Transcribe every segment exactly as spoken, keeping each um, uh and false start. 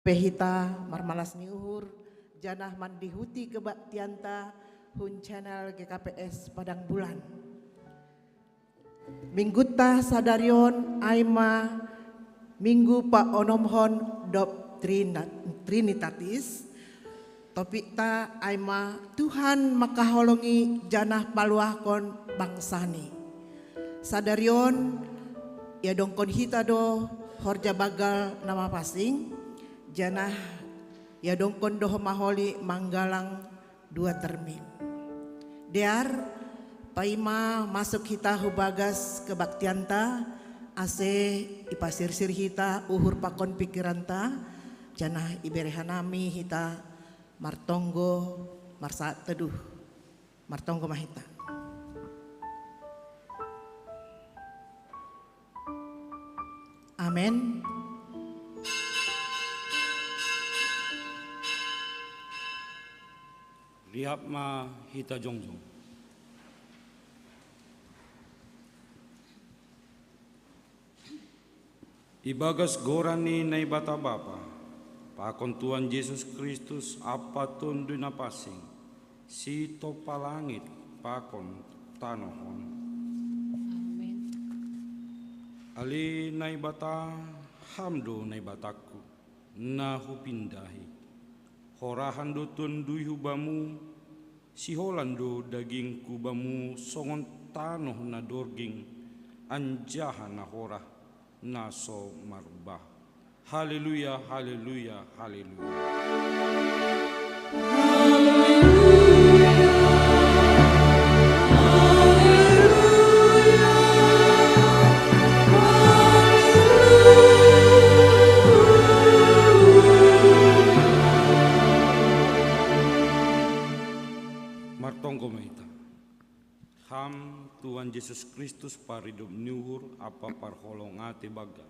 Hita marmalas ni uhur, janah mandihuti kebaktianta hun channel G K P S Padang Bulan. Minggutta sadarion ai ma minggu paonomhon dob Trina-, Trinitatis, topikta ai ma Tuhan mangkaholongi janah paluahkon bangsani. Sadarion iadongkon hita do horja banggal na mapansing, janah iadongkon do maholi manggalang dua termin. Dear, paima masuk hita hu bagas kebaktianta, ase ipasirsir hita uhur pakon pikiranta, janah ibere hanami hita martonggo marsaat teduh. Martonggo ma hita. Amen. Rihap ma hita jongjong. Ibagas goran ni Naibata Bapa, pakon Tuhan Jesus Kristus ampa Tonduy Napansing, sitompa langit pakon tanoh on. Amen. Ale Naibata, Ham do Naibatangku, na hupindahi. Horahan do Tonduy hu Bamu, siholan do dagingku Bamu songon tanoh na dorging, anjaha na horah, na so marbah. Haleluya, haleluya, haleluya. Martonggo ma hita. Ham Tuhan Jesus Kristus, paridop ni uhur ampa parholong ate banggal,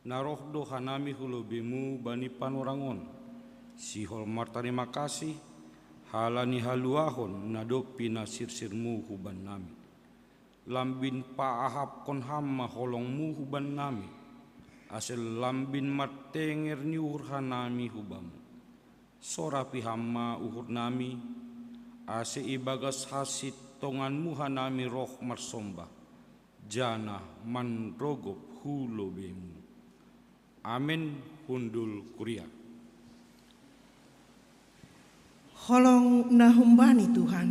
na roh do hanami hu lobeiMu bani panorang on, sihol martarima kasih, halani haluahon na dob pinasirsirMu hubannami. Lambin paahapkon Ham ma holongMu hubannami, ase lambin martenger ni uhur hanami hu Bamu. Sorapi Ham ma uhurnami, ase ibagas hasintonganMu hanami roh marsombah, janah manrogop hu lobeiMu. Amen. Hundul kuria. Holong na humbani Tuhan,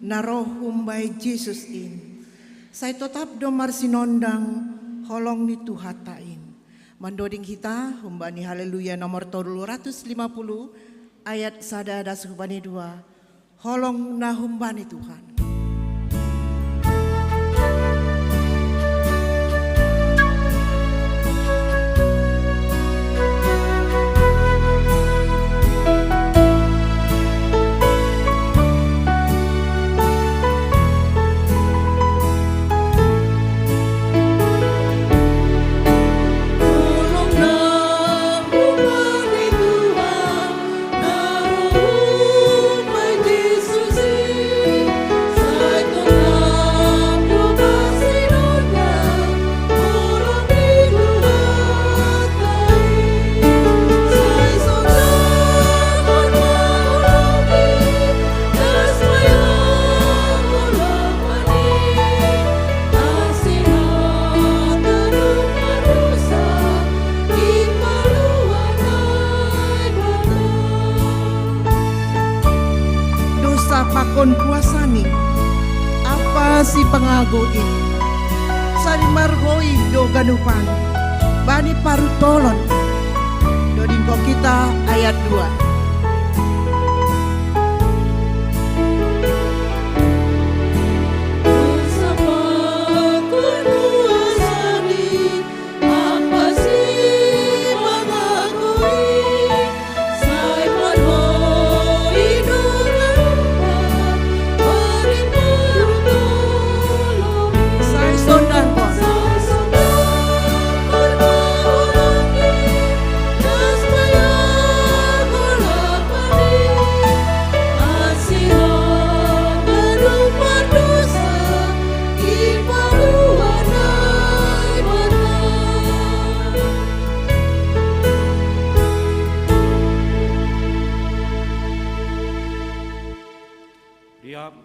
na roh humbani Jesus in, sai totap do marsinondang holong ni Tuhanta in. Mandoding hita humbani Haleluya nomor tolu ratus lima puluh, ayat sada das humbani dua. Holong na humbani Tuhan. Dosa pakon kuasani, ampa sipangago in, sai marhoi do ganupan bani parutolon. Dodingkon hita ayat dua.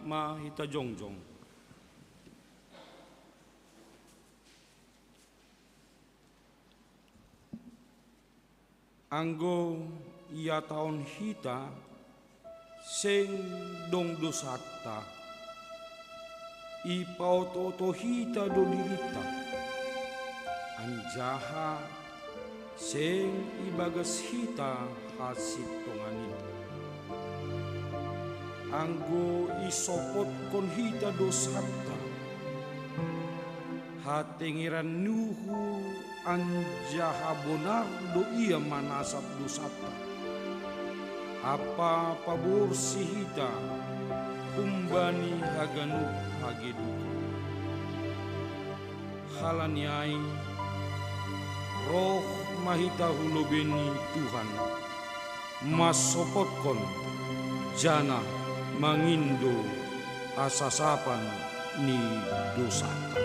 Ma hita jongjong. Anggo ihatahon hita, seng dong dosanta, ipaoto-oto hita do dirinta, anjaha seng ibagas hita hasintongan in. Anggo isopotkon hita dosanta, hatengeran ni uhur anjaha bonar do Ia manasap dosanta, ampa paborsih hita humbani haganup hagedukon. Halani ai, roh ma hita hu lobei ni Tuhan, mansopotkon janah mangindo hasasapan ni dosanta.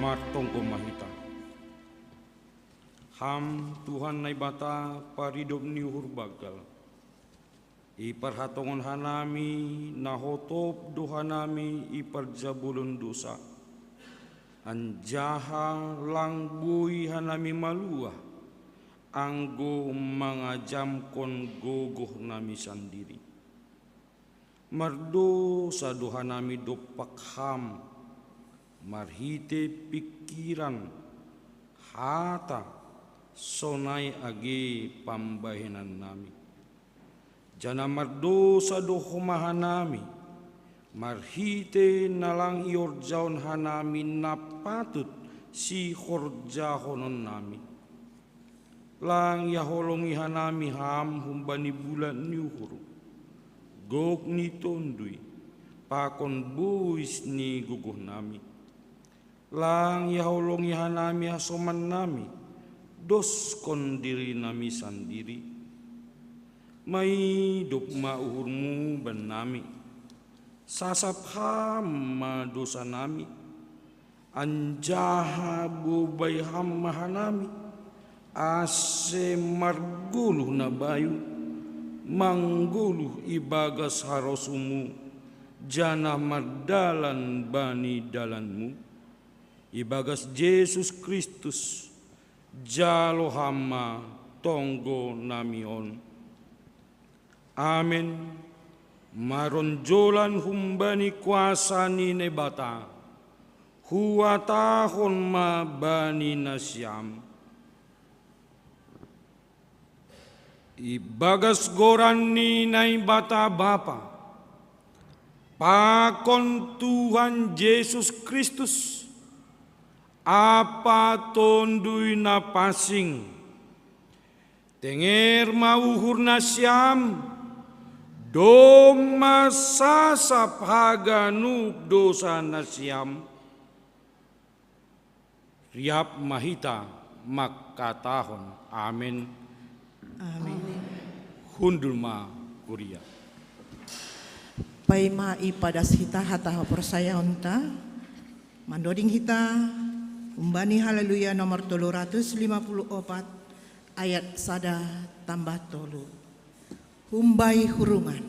Martonggo ma hita. Ham Tuhan Naibata, paridop ni uhur banggal, iparhatongon hanami, na hotop do hanami iparjabolon dosa, anjaha lang boi hanami maluah, anggo mangajamkon gogohnami sandiri. Mardosa do hanami dompak Ham, marhitei pingkiran, hata, sonai age pambahenannami. Janah mardosa do homa hanami, marhitei na lang ihorjahon hanami na patut sihorjahononnami. Lang ihaholongi hanami Ham humbani bulat ni uhur, gok ni tonduy, pakon bois ni gogohnami. Lang ihaholongi hanami hasomannami, doskon dirinami sandiri. Maidop ma uhurmu bannami, sasap Ham ma dosanami, anjaha bobai Ham ma hanami, ase margoluh na bayu, manggoluh ibagas harosumu, janah mardalan bani dalanmu. Ibagas Jesus Kristus, jalo Ham ma tonggonami on. Amen. Maronjolan humbani kuasa ni Naibata, huhatahon ma bani nasiam. Ibagas goran ni Naibata Bapa, pakon Tuhan Jesus Kristus, ampa Tonduy Na Pansing, tenger ma uhur nasiam, domma sasap haganup dosa nasiam. Riap ma hita mangkatahon amen. Amen. Hundul ma kuria. Paima ipadas hita hata haporsayaonta, mandoding hita humbani Haleluya nomor tolu ratus lima puluh opat, ayat sada tambah tolu. Humbai hurungan.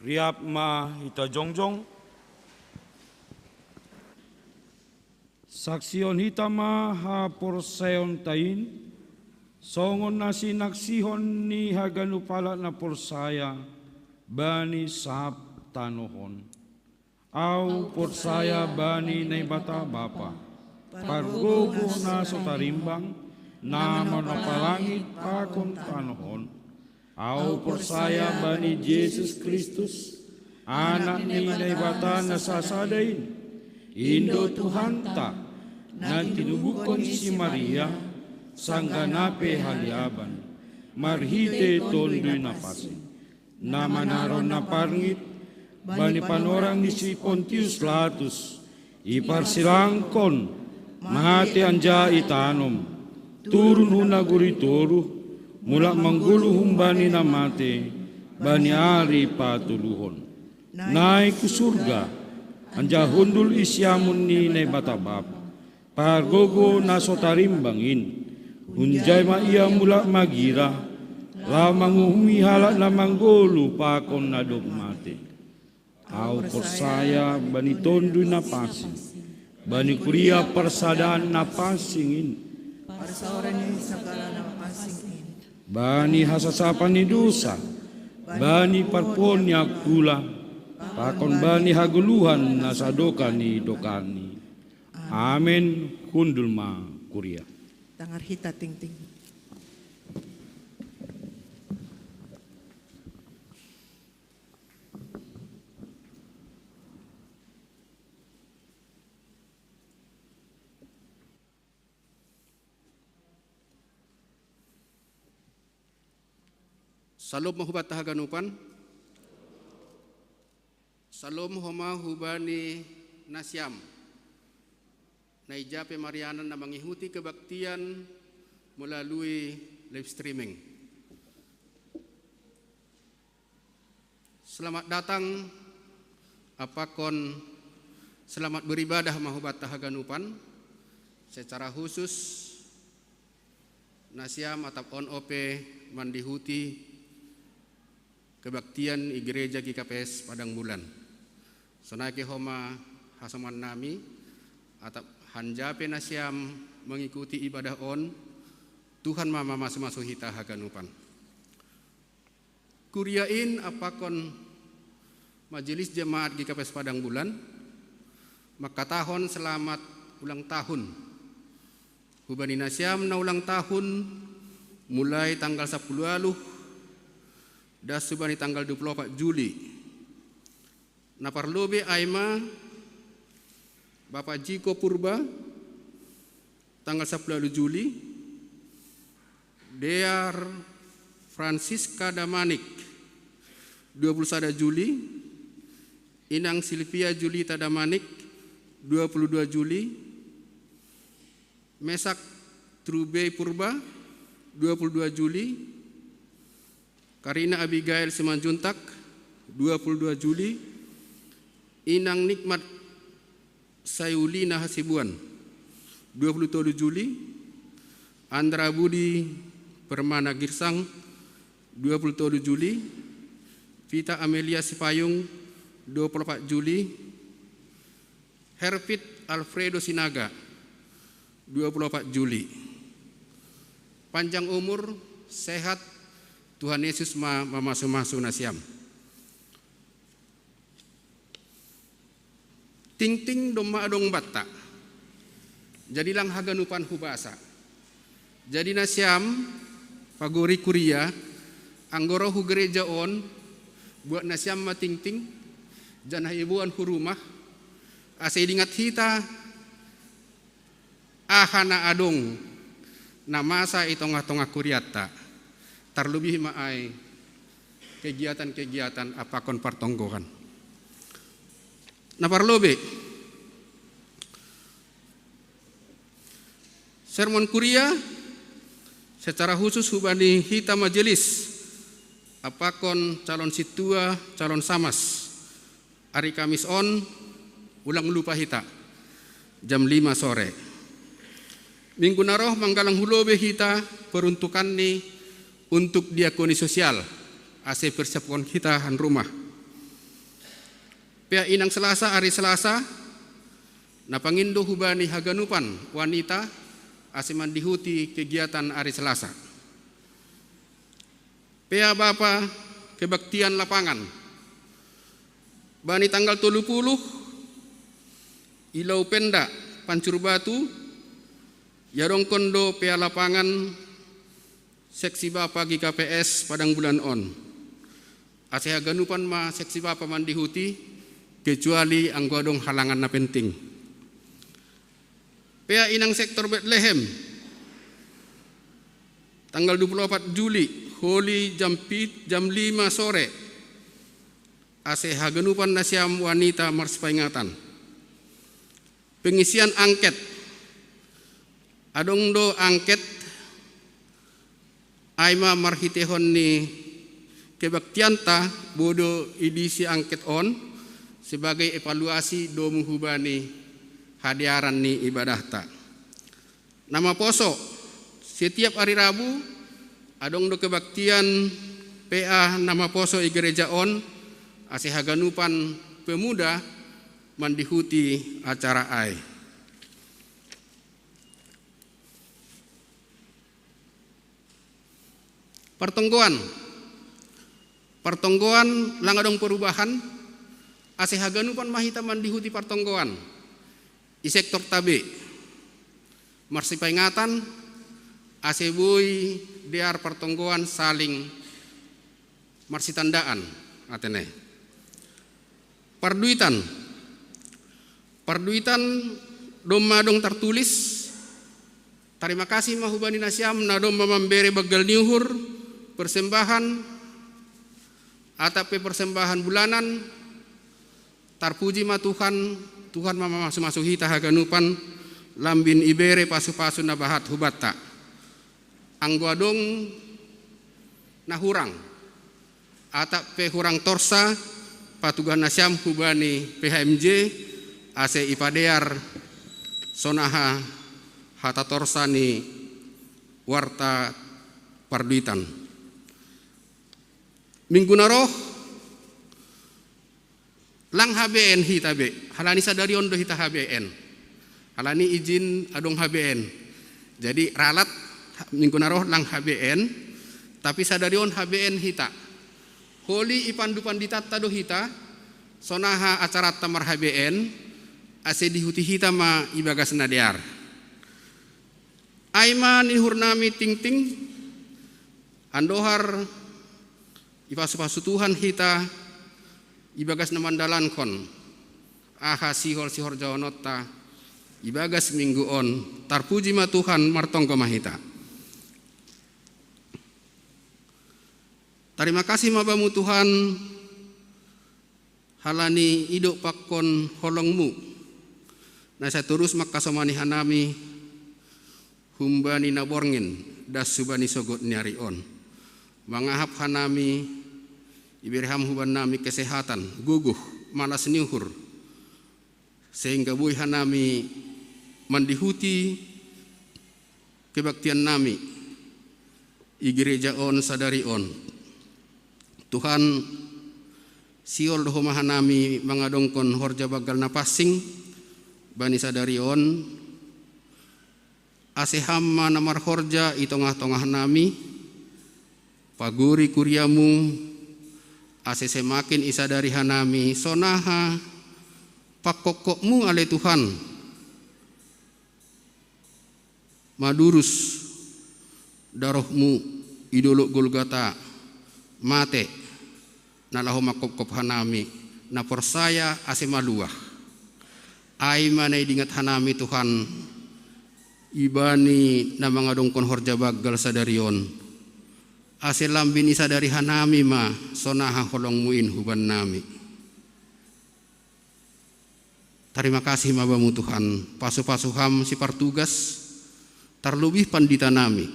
Riap ma hita jongjong. Saksion hita ma haporsayaonta in, songon na sinaksihon ni haganup halak na porsaya bani sab tanoh on. Ahu porsaya bani Naibata Bapa, pargogo na so tarimbang, na manopa langit pakon tanoh on. Ahu porsaya bani Jesus Kristus, Anak ni Naibata na sasada in, in do Tuhanta, na tinubuhon si Maria, sanggah na pe haliaban, marhite Tonduy Napansing, na manaron na parngit bani panorang ni si Pontius Latus, iparsilangkon, mate anjaha itanom, turun hu nagori toruh, mulak manggoluh humbani na mate bani ari patoluhon. Naik hu surga, anjaha hundul i siamun ni Naibata Bapa, pargogo na so tarimbang in. Hunjai ma ia mulak magira, laho manguhumi halak na manggoluh pakon na dob mate. Ahu porsaya bani Tonduy Napansing, bani kuria parsadaan na pansing in, parsaoran ni sagala na pansing in, bani hasasapan ni dosa, bani parpuhoon ni angkula, pakon bani hagoluhan na sadokah ni dokahni. Amen. Hundul ma kuria. Tangar hita tingting. Salom ma hubanta haganupan. Salom homa hubani nasiam na ija pe marianan na mengikuti kebaktian melalui live streaming. Selamat datang, apakon selamat beribadah ma hubanta haganupan. Secara khusus nasiam atap on ope mandihuti kebaktian i gereja G K P S Padang Bulan. Sonai ke homa hasoman nami, atap hanjape nasiam mengikuti ibadah on, Tuhan ma mamasu-masu hita haganupan. Kuria in apakon majelis jemaat G K P S Padang Bulan mangkatahon selamat ulang tahun hubani nasiam na ulang tahun mulai tanggal sapuluh ualuh das hubani tanggal dua puluh opat Juli. Na parlobei ai ma Bapa Jiko Purba, tanggal sapuluh ualuh Juli, Dear Francisca Damanik, dua puluh sada Juli, Inang Silvia Julita Damanik, dua puluh dua Juli, Mesak Trubei Purba, dua puluh dua Juli, Karina Abigail Simanjuntak, dua puluh dua Juli, Inang Nikmat Sayulina Hasibuan, dua puluh tolu Juli, Andra Budi Permana Girsang, dua puluh tolu Juli, Vita Amelia Sipayung, dua puluh empat Juli, Hervit Alfredo Sinaga, dua puluh empat Juli. Panjang umur, sehat, Tuhan Yesus ma mamasu-masu nasiam. Tingting domma adong banta. Jadi lang haganupan hubasa. Jadi nasiam, pagori kuria, anggo ro hu gereja on, buat nasiam ma tingting, janah iboan hu rumah, ase idingat hita, aha na adong na masa i tongah-tongah kurianta, tarlubihi ma ai kegiatan-kegiatan apakon partonggoan. Na parlobei, sermon kuria secara khusus hubani hita majelis apakon calon sintua, calon samas. Ari Kamis on, ulang lupa hita, jam lima sore. Minggu na roh manggalang hu lobei hita peruntukanni untuk diakoni sosial, ase persiapkon hita han rumah. Pea inang Selasa, ari Selasa, napangindo hubani haganupan wanita ase mandihuti kegiatan ari Selasa. Pea bapa kebaktian lapangan. Bani tanggal tolu puluh, Ilau Penda, Pancur Batu, iadongkon do pea lapangan seksi bapa G K P S Padang Bulan on. Ase haganupan ma seksi bapa mandihuti, kecuali anggo adong halangan na penting. Pea inang sektor Betlehem, tanggal dua puluh opat Juli, holi jam pit-, jam lima sore, ase haganupan nasiam wanita marsipaingatan. Pengisian angket. Adong do angket, ai ma marhiteihon ni kebaktianta, boi do idisi angket on sebagai evaluasi domu hubani hadearan ni ibadahta. Na maposo, setiap ari Rabu, adong do kebaktian P A na maposo i gereja on, ase haganupan pemuda mandihuti acara ai. Partonggoan. Partonggoan lang adong perubahan, ase haganupan ma hita mandihuti partonggoan. I sektor tabe. Marsipaingatan, ase boi dear partonggoan saling marsitandaan, atene. Parduitan. Parduitan domma adong tartulis. Tarima kasih ma hubani nasiam na domma mambere banggal ni uhur, persembahan, atap pe persembahan bulanan. Tarpuji ma Tuhan, Tuhan ma mamasu-masu hita haganupan, lambin ibere pasu-pasu na bahat hubanta. Anggo adong na hurang, atap pe hurang torsa, patugah nasiam hubani P H M J, ase ipadear sonaha hata torsa ni warta parduitan. Minggu na roh, lang H B N hita be, halani sadari on do hita H B N. Halani ijin adong H B N. Jadi ralat minggu na roh lang H B N, tapi sadari on H B N hita. Holi ipandu panditatta do hita, sonaha acaranta mar-H B N, ase dihuti hita ma ibagas na dear. Ai ma ni uhurnami tingting, andohar ipasu-pasu Tuhan hita ibagas na mandalankon aha sihol-sihol horjaononta ibagas minggu on. Tarpuji ma Tuhan, martonggo ma hita. Tarima kasih ma Bamu Tuhan, halani idop pakon holongMu, na sai torus mangkasomani hanami humbani na borngin das hubani sogot ni ari on. Mangahap hanami, ibere Ham hubannami kesehatan, gogoh, malas ni uhur, sehingga boi hanami mandihuti kebaktiannami i gereja on sadari on. Tuhan, sihol do Ho ma hanami mangadongkon horja banggal na pansing bani sadari on, ase Ham ma na marhorja i tongah-tongahnami, pagori kuria-Mu, ase semakin isadari hanami sonaha pangkophopMu ale Tuhan, madurus darohMu i dolok Golgata, mate, na laho mangkophop hanami, na porsaya ase maluah. Ai ma na idingat hanami Tuhan, ibani na mangadongkon horja banggal sadari on, ase lambin isadari hanami ma sonaha holongMu in hubannami. Tarima kasih ma Bamu Tuhan, pasu-pasu Ham sipartugas, tarlobih panditanami,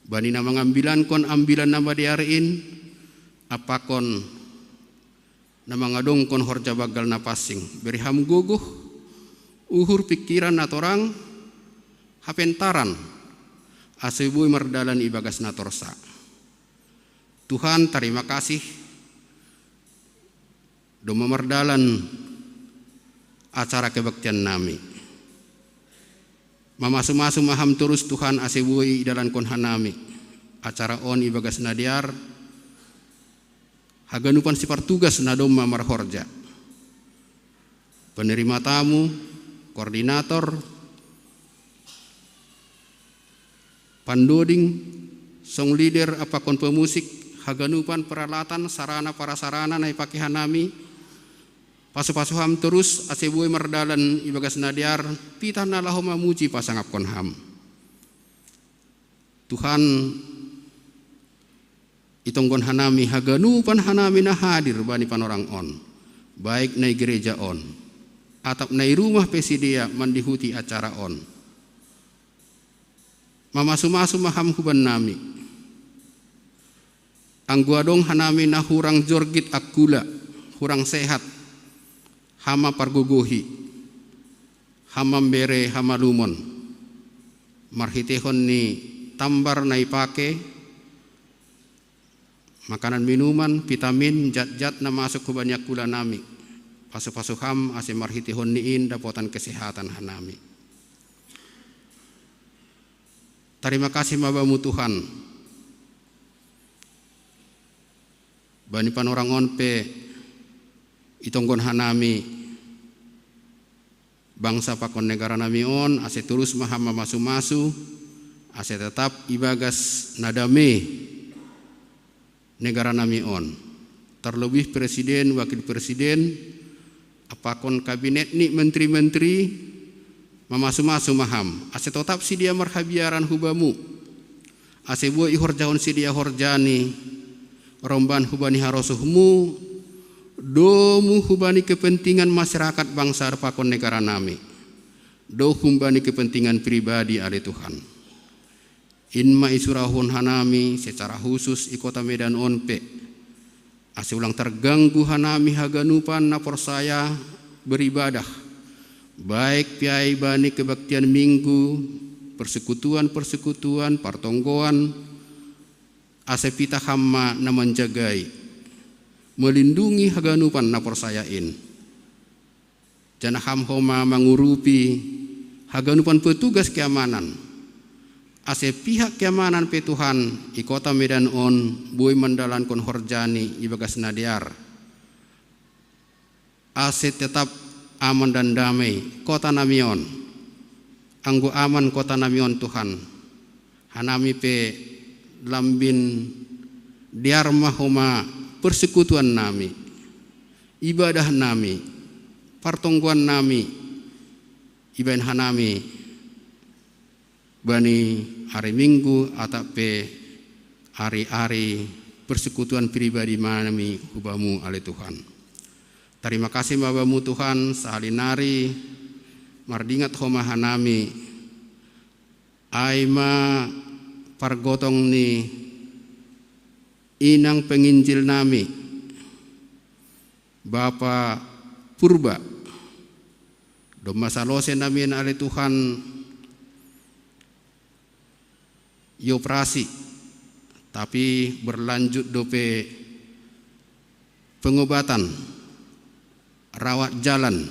bani na mangambilankon ambilan na madear in, ampakon na mangadongkon horja banggal na pansing. Bere Ham gogoh, uhur, pingkiran na torang, hapentaran, ase boi mardalan ibagas na torsa. Tuhan, tarima kasih, Domma mardalan acara kebaktian nami. Mamasu-masu ma Ham torus Tuhan ase boi idalankon hanami acara on ibagas na dear, haganupan sipartugas na domma marhorja. Penerima tamu, koordinator, pandoding, song leader, ampakon pemusik, haganupan peralatan, sarana parasarana na ipake hanami, pasu-pasu Ham torus ase boi mardalan ibagas na dear, pitah na laho mamuji pasangapkon Ham. Tuhan, itonggon hanami haganupan hanami na hadir bani panorang on, baik na i gereja on, atap na i rumah pe sidea mandihuti acara on. Mamasu-masu ma Ham hubannami. Anggo adong hanami na hurang jorgit angkula, hurang sehat, Ham ma pargogohi, Ham ma mambere hamalumon, marhiteihon ni tambar na ipake, makanan minuman, vitamin, jat-jat na masuk hubani angkula nami. Pasu-pasu Ham ase marhiteihon ni in dapotan kesehatan hanami. Tarima kasih ma Bamu Tuhan. Bani panorang on pe itonggon hanami bangsa pakon negara nami on, ase torus ma Ham mamasu-masu, ase tetap ibagas na dame negara nami on. Terlebih presiden, wakil presiden, ampakon kabinet ni menteri-menteri, mamasu-masu ma Ham, ase totap sidea marhabiaran hu Bamu, ase boi ihorjahon sidea horjani, romban hubani harosuhMu, domu hubani kepentingan masyarakat bangsa pakon negara nami, domu hubani kepentingan pribadi ale Tuhan. In ma isurahon hanami secara khusus i kota Medan on pe, ase ulang terganggu hanami haganupan na porsaya beribadah, baik pe ai bani kebaktian Minggu, persekutuan-persekutuan, partonggoan, ase pitah Ham ma na manjagai, melindungi haganupan na porsaya in. Janah Ham homa mangurupi haganupan petugas keamanan, ase pihak keamanan pe Tuhan i kota Medan on boi mandalankon horjani ibagas na dear, ase tetap aman dan damai kota nami on. Anggo aman kota nami on Tuhan, hanami pe lambin dear ma homa persekutuan nami, ibadah nami, partonggoan nami, ibaen hanami bani ari Minggu atap pe ari-ari persekutuan pribadi nami hu Bamu ale Tuhan. Tarima kasih ma Bamu Tuhan, sahali nari mardingat homa hanami, ai ma pargotong ni inang penginjil nami, Bapa Purba. Domma salose nami ale Tuhan ioperasi, tapi berlanjut dope pengobatan, rawat jalan,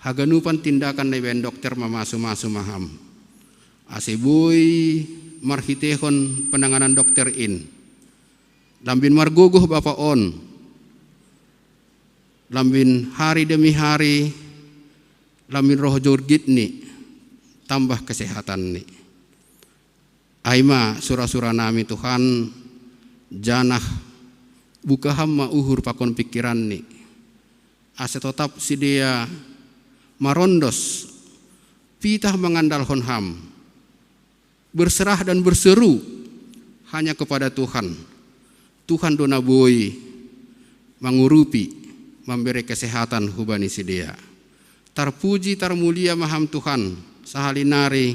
haganupan tindakan na ibaen dokter mamasu-masu ma Ham, ase boi marhiteihon penanganan dokter in lambin margogoh bapa on, lambin hari demi hari lambin roh jorgitni, tambah kesehatanni. Ai ma sura-sura nami Tuhan, janah buka Ham ma uhur pakon pingkiranni, ase totap sidea marondos, pitah mangandalhon Ham, berserah dan berseru hanya kepada Tuhan. Tuhan do na boi mangurupi, mambere kesehatan hubani sidea. Tarpuji tarmulia ma Ham Tuhan, sahali nari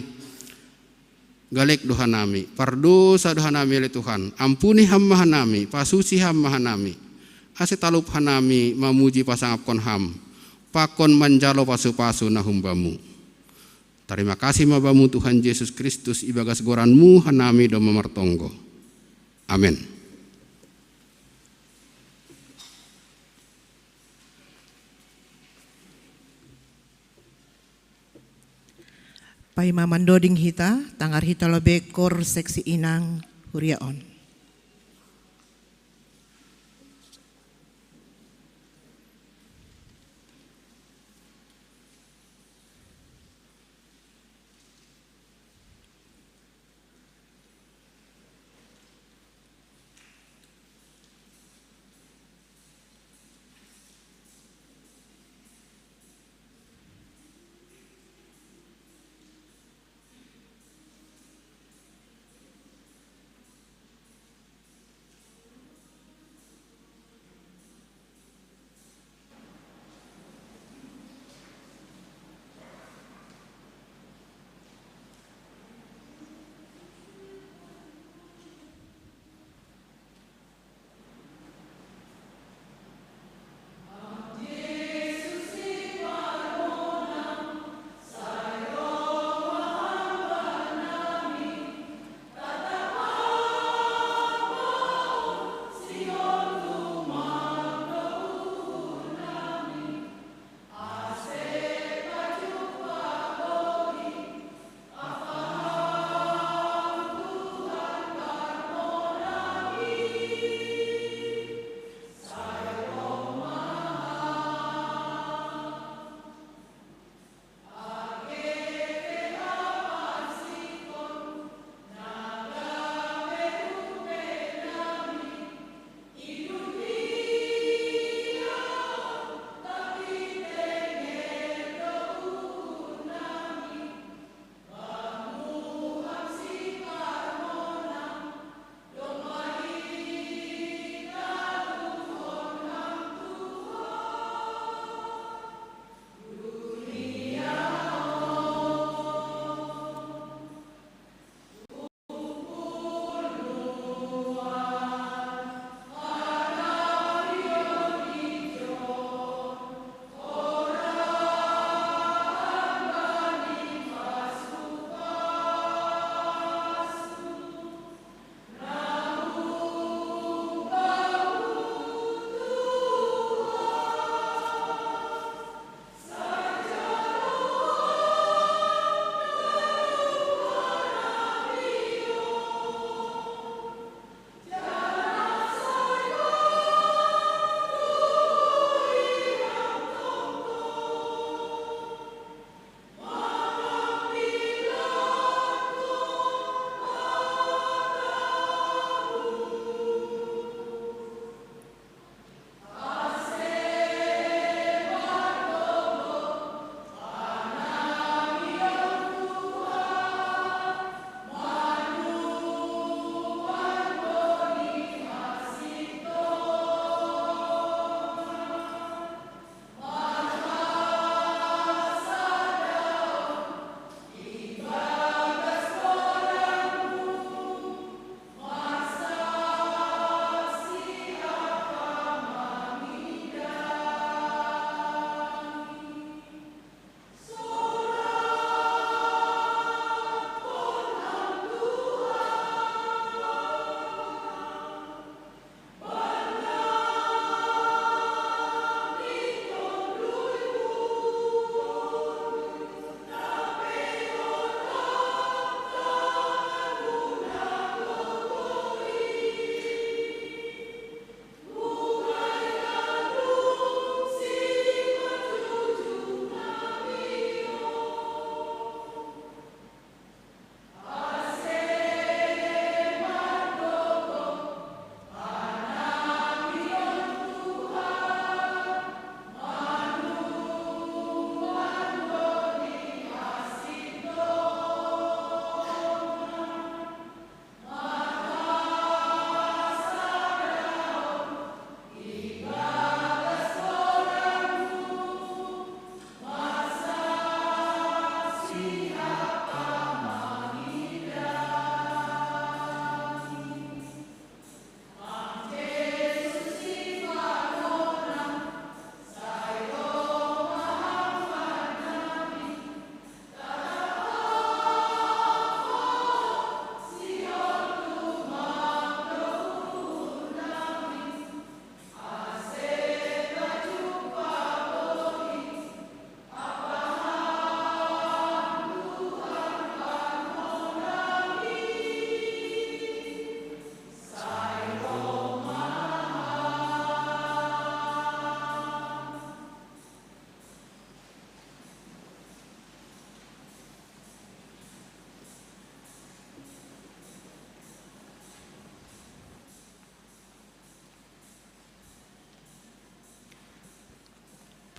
galek do hanami, pardosa do hanami ale Tuhan, ampuni Ham ma hanami, pasuci Ham ma hanami, ase talup hanami mamuji pasangapkon Ham, pakon manjalo pasu-pasu na humbamu. Tarima kasih ma Bamu Tuhan Jesus Kristus, ibagas goranMu hanami domma martonggo. Amen. Ai mamandoding hita, tangar hita lobe kor seksi inang huria on.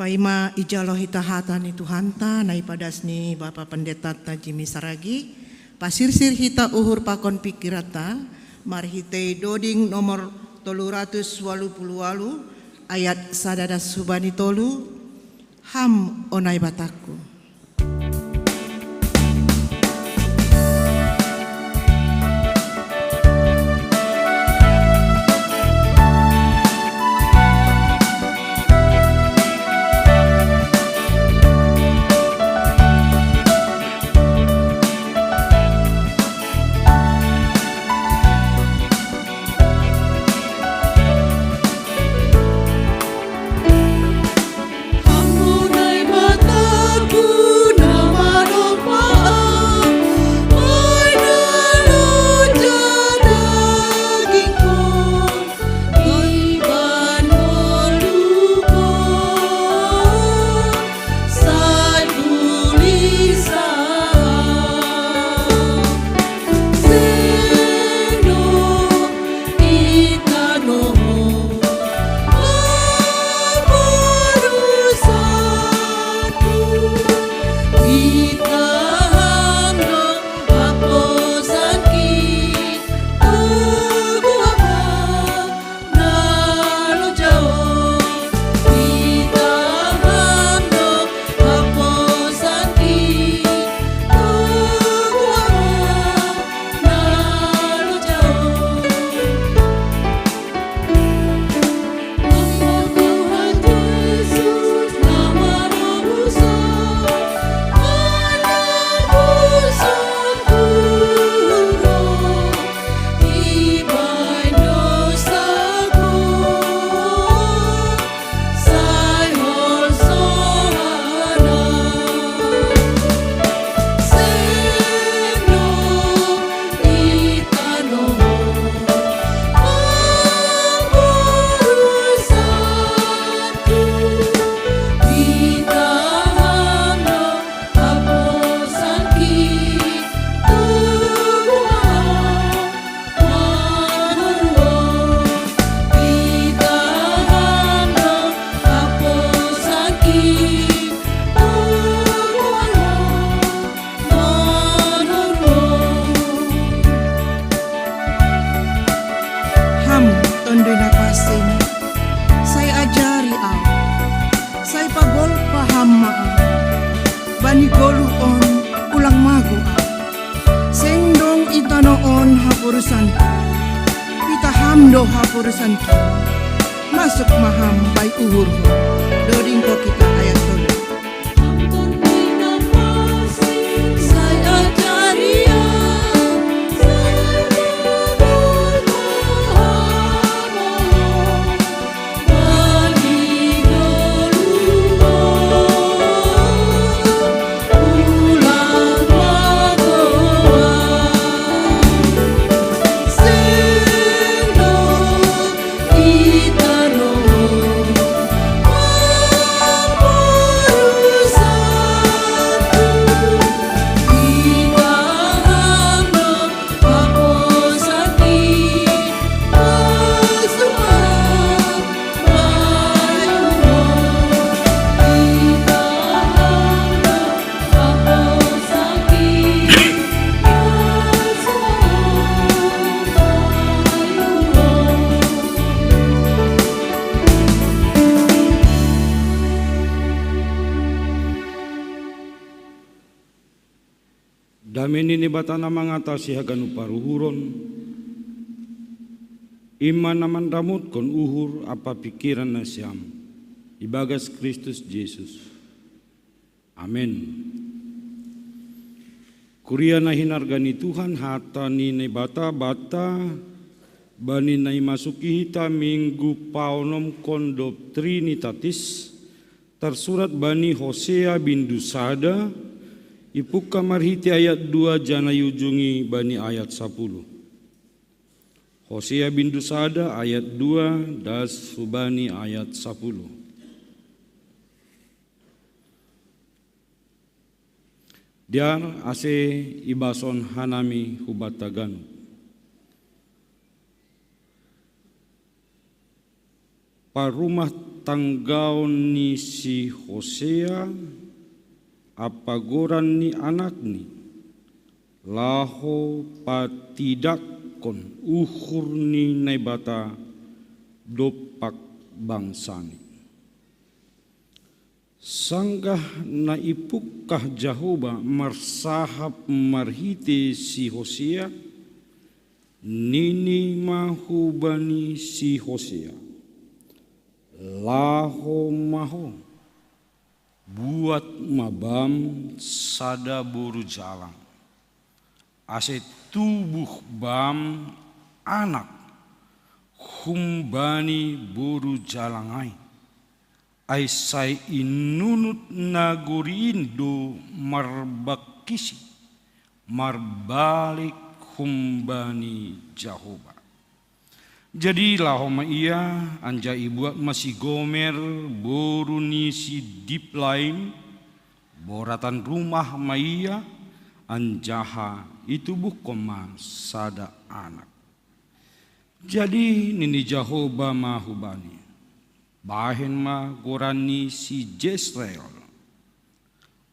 Paima ijalo hita hata ni Tuhanta, nai padas ni Bapa Pendeta ta Jimmy Saragi, pasirsir hita uhur pakon pikiranta, marhitei doding nomor tolu ratus walu puluh walu, ayat sada das hubani tolu, Ham o Naibatangku. Ham, Tonduy Napansing, sai ajari au, sai pagolpa Ham ma au. Bani goluh on, ulang mago au. Seng dong i tano on haporusanku. Hita Ham do haporusanku. Masuk ma Ham bai uhurhu. Doding ko kita ayat tolu. Dame ni Naibata na mangatasi haganup paruhuron, in ma na mandamotkon uhur ampa pingkiran nasiam, ibagas Kristus Jesus. Amen. Kuria na hinarga ni Tuhan, hata ni Naibata banta, bani na imasuki hita minggu paonomkon dob Trinitatis, tarsurat bani Hosea bindu sada, ipungka marhitei ayat dua janah iujungi bani ayat sapuluh. Hosea bindu sada ayat dua das hubani ayat sapuluh. Dear, ase ibashon hanami hubanta ganup. Parrumah tanggaon ni si Hosea, ampa goran ni anakni, laho patidakkon uhur ni Naibata dompak bangsani. Sanggah na ipungkah Jahowa marsahap marhite si Hosea, nini ma hubani si Hosea: Laho ma ho, buat ma bam sada boru jalang, ase tubuh bam anak humbani boru jalang ai. Ai sai inunut nagori in do marbangkisi, marbalik humbani Jahowa. Jadi laho ma ia, anjaha ibuat ma si Gomer, boru ni si Diblaim, boratan rumah ma ia, anjaha itubuhkon ma sada anak. Jadi nini Jahowa ma hubani: Bahen ma goran ni si Jesreel.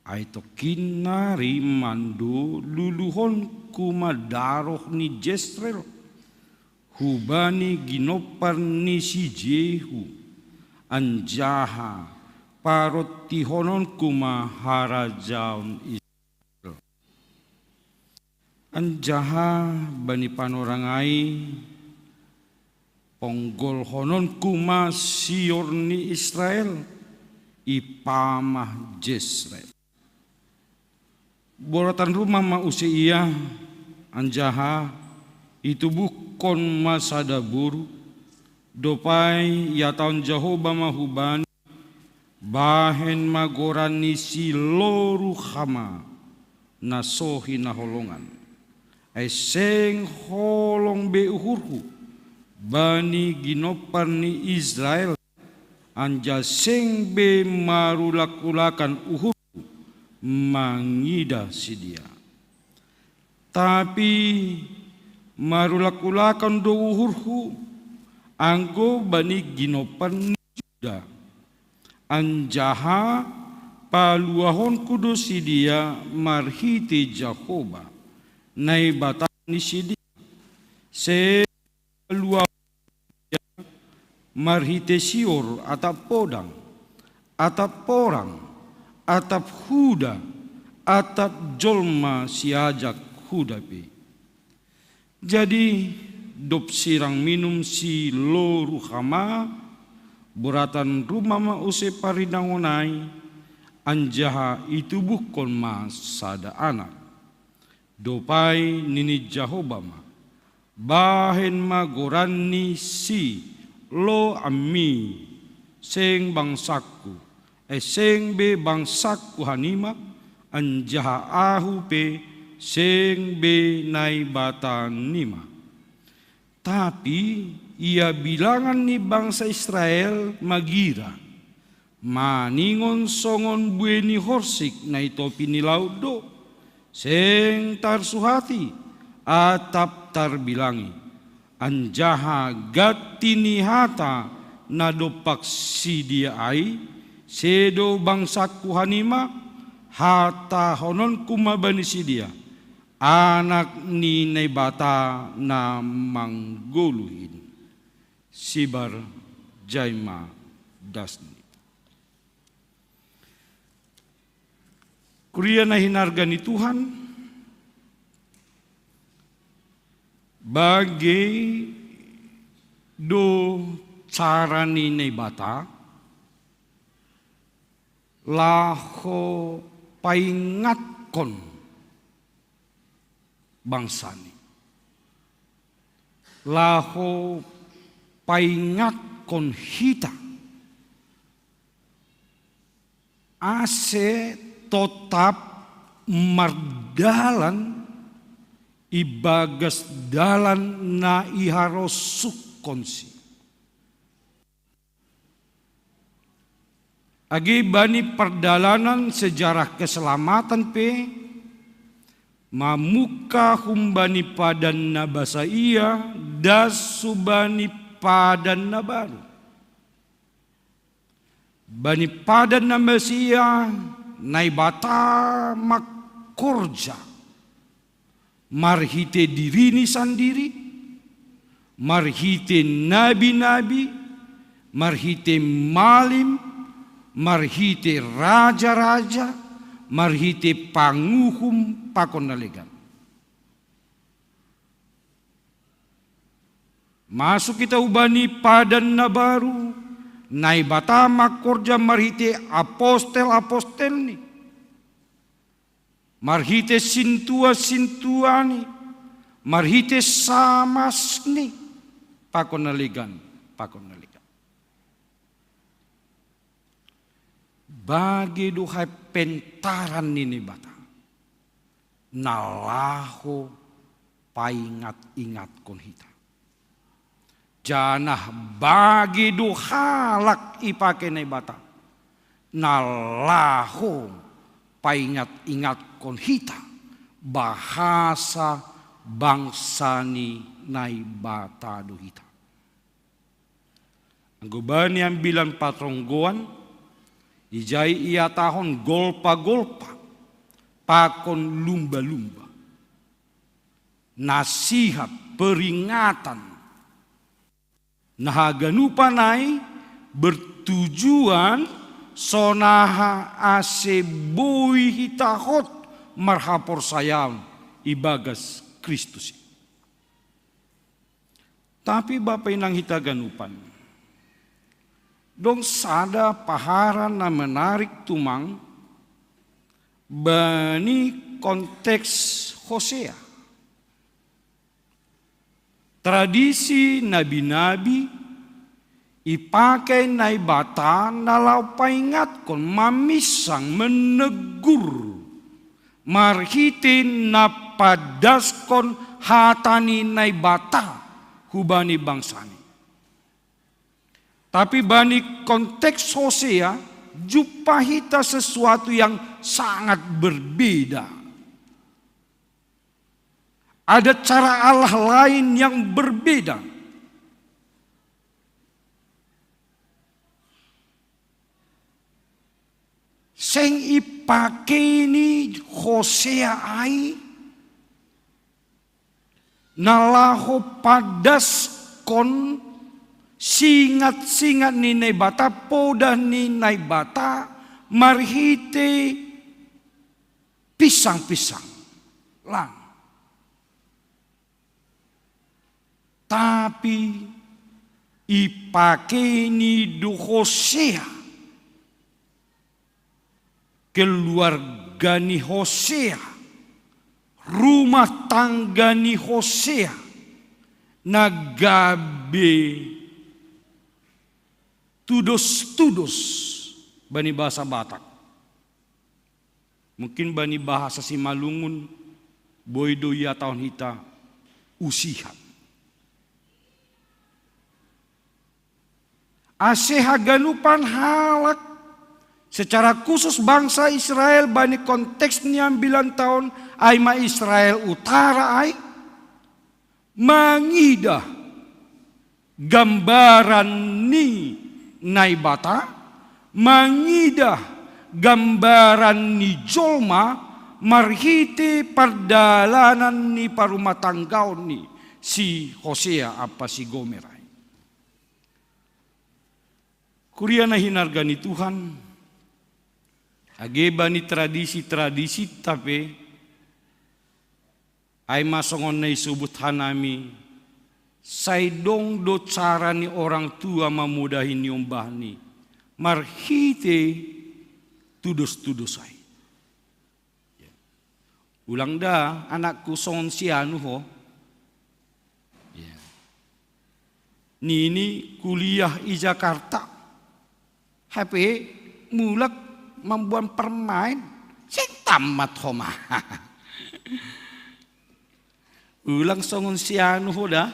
Ai tongkin nari mando luluhonku ma daroh ni Jesreel hubani ginompar ni si Jehu, anjaha parontihononku ma harajaon Israel. Anjaha bani panorang ai ponggolhononku ma sior ni Israel, ipamah Jesreel. Boratan rumah ma use ia, anjaha itubuhkon ma sada boru. Dob ai ihatahon Jahowa ma hubani: Bahen ma goran ni si Lo-Ruhama, na so hinaholongan. Ai seng holong be uhurhu bani ginompar ni Israel, anjaha seng be marulak-ulakan uhurhu mangidah sidea. Tapi marulak-ulakan do uhurhu anggo bani ginompar ni Juda. Anjaha paluahonku do sidea marhite Jahowa, Naibata ni sidea. Seng paluahon sidea marhite sior atap podang, atap porang, atap huda, atap jolma siajak huda pe. Jadi dob sirang minum si Lo-Ruhama, boratan rumah ma use parinangon ai, anjaha itubuhkon ma sada anak. Dob ai nini Jahowa ma: Bahen ma goran ni si Lo-Ammi, seng bangsangku, ai seng be bangsangku hanima, anjaha ahu pe seng be Naibatanima. Tapi ia bilangan ni bangsa Israel magira, maningon songon buei ni horsik na i topi ni laut do, seng tarsuhati atap tarbilangi. Anjaha ganti ni hata na dompak sidea ai, sedo bangsangku hanima, hatahononku ma bani sidea: Anak ni Naibata na manggoluh in. Sibar jai ma dasni. Kuria na hinarga ni Tuhan, bage do cara ni Naibata laho paingatkon bangsani, laho paingatkon hita, ase totap mardalan ibagas dalan na iharosukkonsi. Age bani pardalanan sejarah keselamatan pe, mamungka humbani padan na basa ia das hubani padan na baru. Bani padan na masia Naibata mangkorja marhite dirini sandiri, marhite nabi-nabi, marhite malim, marhite raja-raja, marhite panguhum pakon na legan. Masuk hita hubani padan na baru, Naibata mangkorja marhite apostel-apostelni, marhite sintua-sintuani, marhite samasni, pakon na legan, pakon na legan. Bage do hai pentaran ni Naibata, na laho paingat-ingatkon hita. Janah bage do halak ipake Naibata, na laho paingat-ingatkon hita, bahasa bangsa ni Naibata do hita. Anggo bani ambilan patronggoan, ijai ihatahon golpa-golpa, pakon lumba-lumba. Nasihat, peringatan. Na haganupan ai bertujuan sonaha ase boi hita hot marhaporsayaon ibagas Kristus i. Tapi Bapa inang hita ganupan, dong sada paharan na menarik tumang bani konteks Hosea. Tradisi nabi-nabi ipake Naibata na laho paingatkon, mamisang, menegur, marhite na padaskon hata ni Naibata hubani bangsani. Tapi bani konteks Hosea, jumpa hita sesuatu yang sangat berbeda. Ada cara Allah lain yang berbeda. Seng ipake ni Hosea ai na laho padaskon singat-singat ni Naibata, podah ni Naibata marhite pisang-pisang lang. Tapi ipake ni do Hosea, keluarga ni Hosea, rumah tangga ni Hosea, na gabe tudos-tudos bani bahasa Batak. Mungkin bani bahasa Simalungun, boi do ihatahon hita usihan. Ase haganupan halak, secara khusus bangsa Israel bani konteks ni ambilan taon, ai ma Israel Utara ai, mangidah gambaran ni Naibata, mangidah gambaran ni jolma marhite pardalanan ni parumatanggaon ni si Hosea ampa si Gomer ai. Kuria na hinarga ni Tuhan, age bani tradisi-tradisinta pe, ai ma songon na isobut hanami, sai dong do cara ni orang tua mamodahi niombahni marhite tudos-tudos ai. Ulang da, anakku, songon si anu ho. Ya. Nini kuliah i Jakarta. Hape mulak mamboan permaen. Seng tammat ho ma. Ulang songon si anu ho da.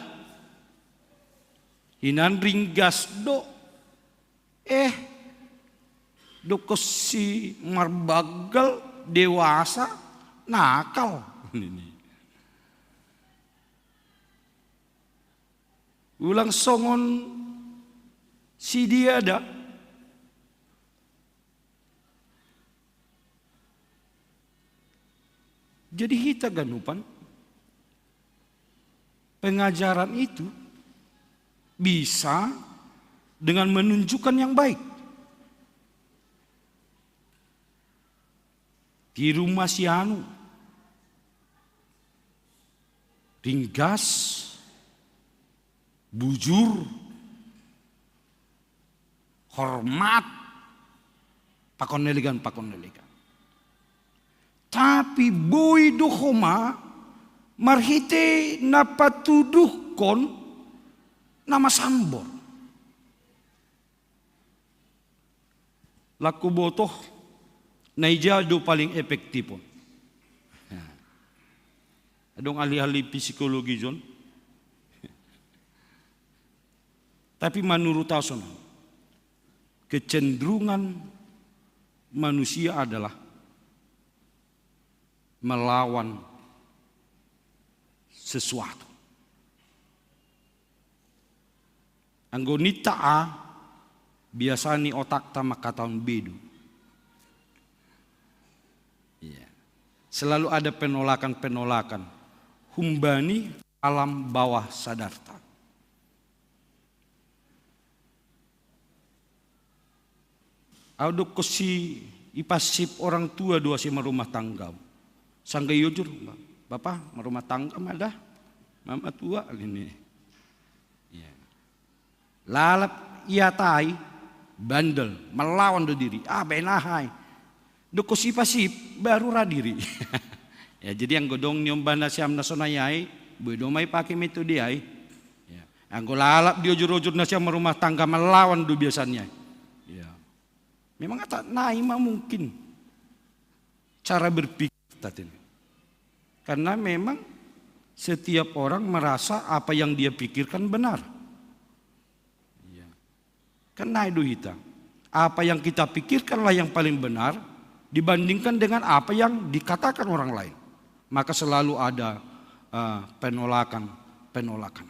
Hinan ringgas do. Eh, dokkon si marbanggal dewasa nakal. Ulang songon si dia da. Jadi hita ganupan pengajaran itu bisa dengan menunjukkan yang baik. Tiru masianu, ringgas, bujur, hormat, pakon nelegan, pakon nelegan. Tapi boi do homa marhite na patuduhkon na masambor. Laku botoh na ija do paling efektif on. Adong ahli-ahli psikologi jon. Tapi menurut ason, kecenderungan manusia adalah melawan sesuatu. Anggo nita a, biasa ni otak ta mangkataon bedu. Iya. Selalu ada penolakan-penolakan humbani alam bawah sadarta. Au dokon si ipasip orang tua do ase marumah tangga. Sangga iojur, bapa marumah tangga ma da, mama tua ini. Ya. Lalap ia tai, bandel, melawan do diri. Ah, benahai. Dokon si ipasip, baru ra diri. Ya, jadi anggo dong niombana siam na sonai ai, boi do ma ipake metode ai. Ya. Anggo lalap diojur-ojur na siam marumah tangga, melawan do biasanya. Ya. Memang ata nai ma mungkin cara berpikir tatin. Karena memang setiap orang merasa apa yang dia pikirkan benar. Iya. Kan nai do hita. Apa yang kita pikirkanlah yang paling benar dibandingkan dengan apa yang dikatakan orang lain. Maka selalu ada eh, penolakan, penolakan.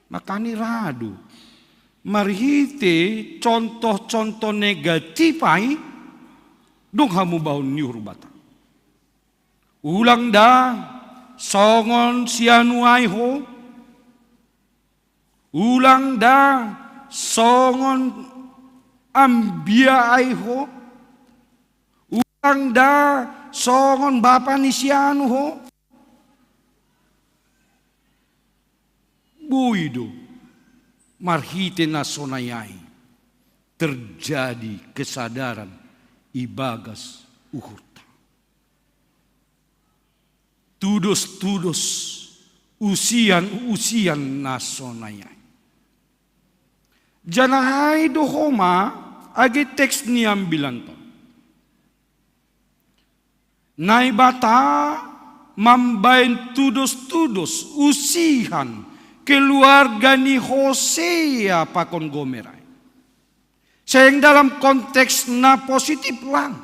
Makani radu marhite contoh-contoh negatif ai dong hamu baon ni uhur Batak. Ulang da songon sianu ai ho, ulang da songon ambia ai ho, ulang da songon bapa ni sianu ho. Boi do marhite na sonai ai terjadi kesadaran ibagas uhurta. Tudos-tudos usian-usian na sonai ai. Janahai do homa age teks ni ambilan ton. Naibata mambaen tudos-tudos usihan keluarga ni Hosea pakon Gomer ai. Seng dalam konteks na positif lang,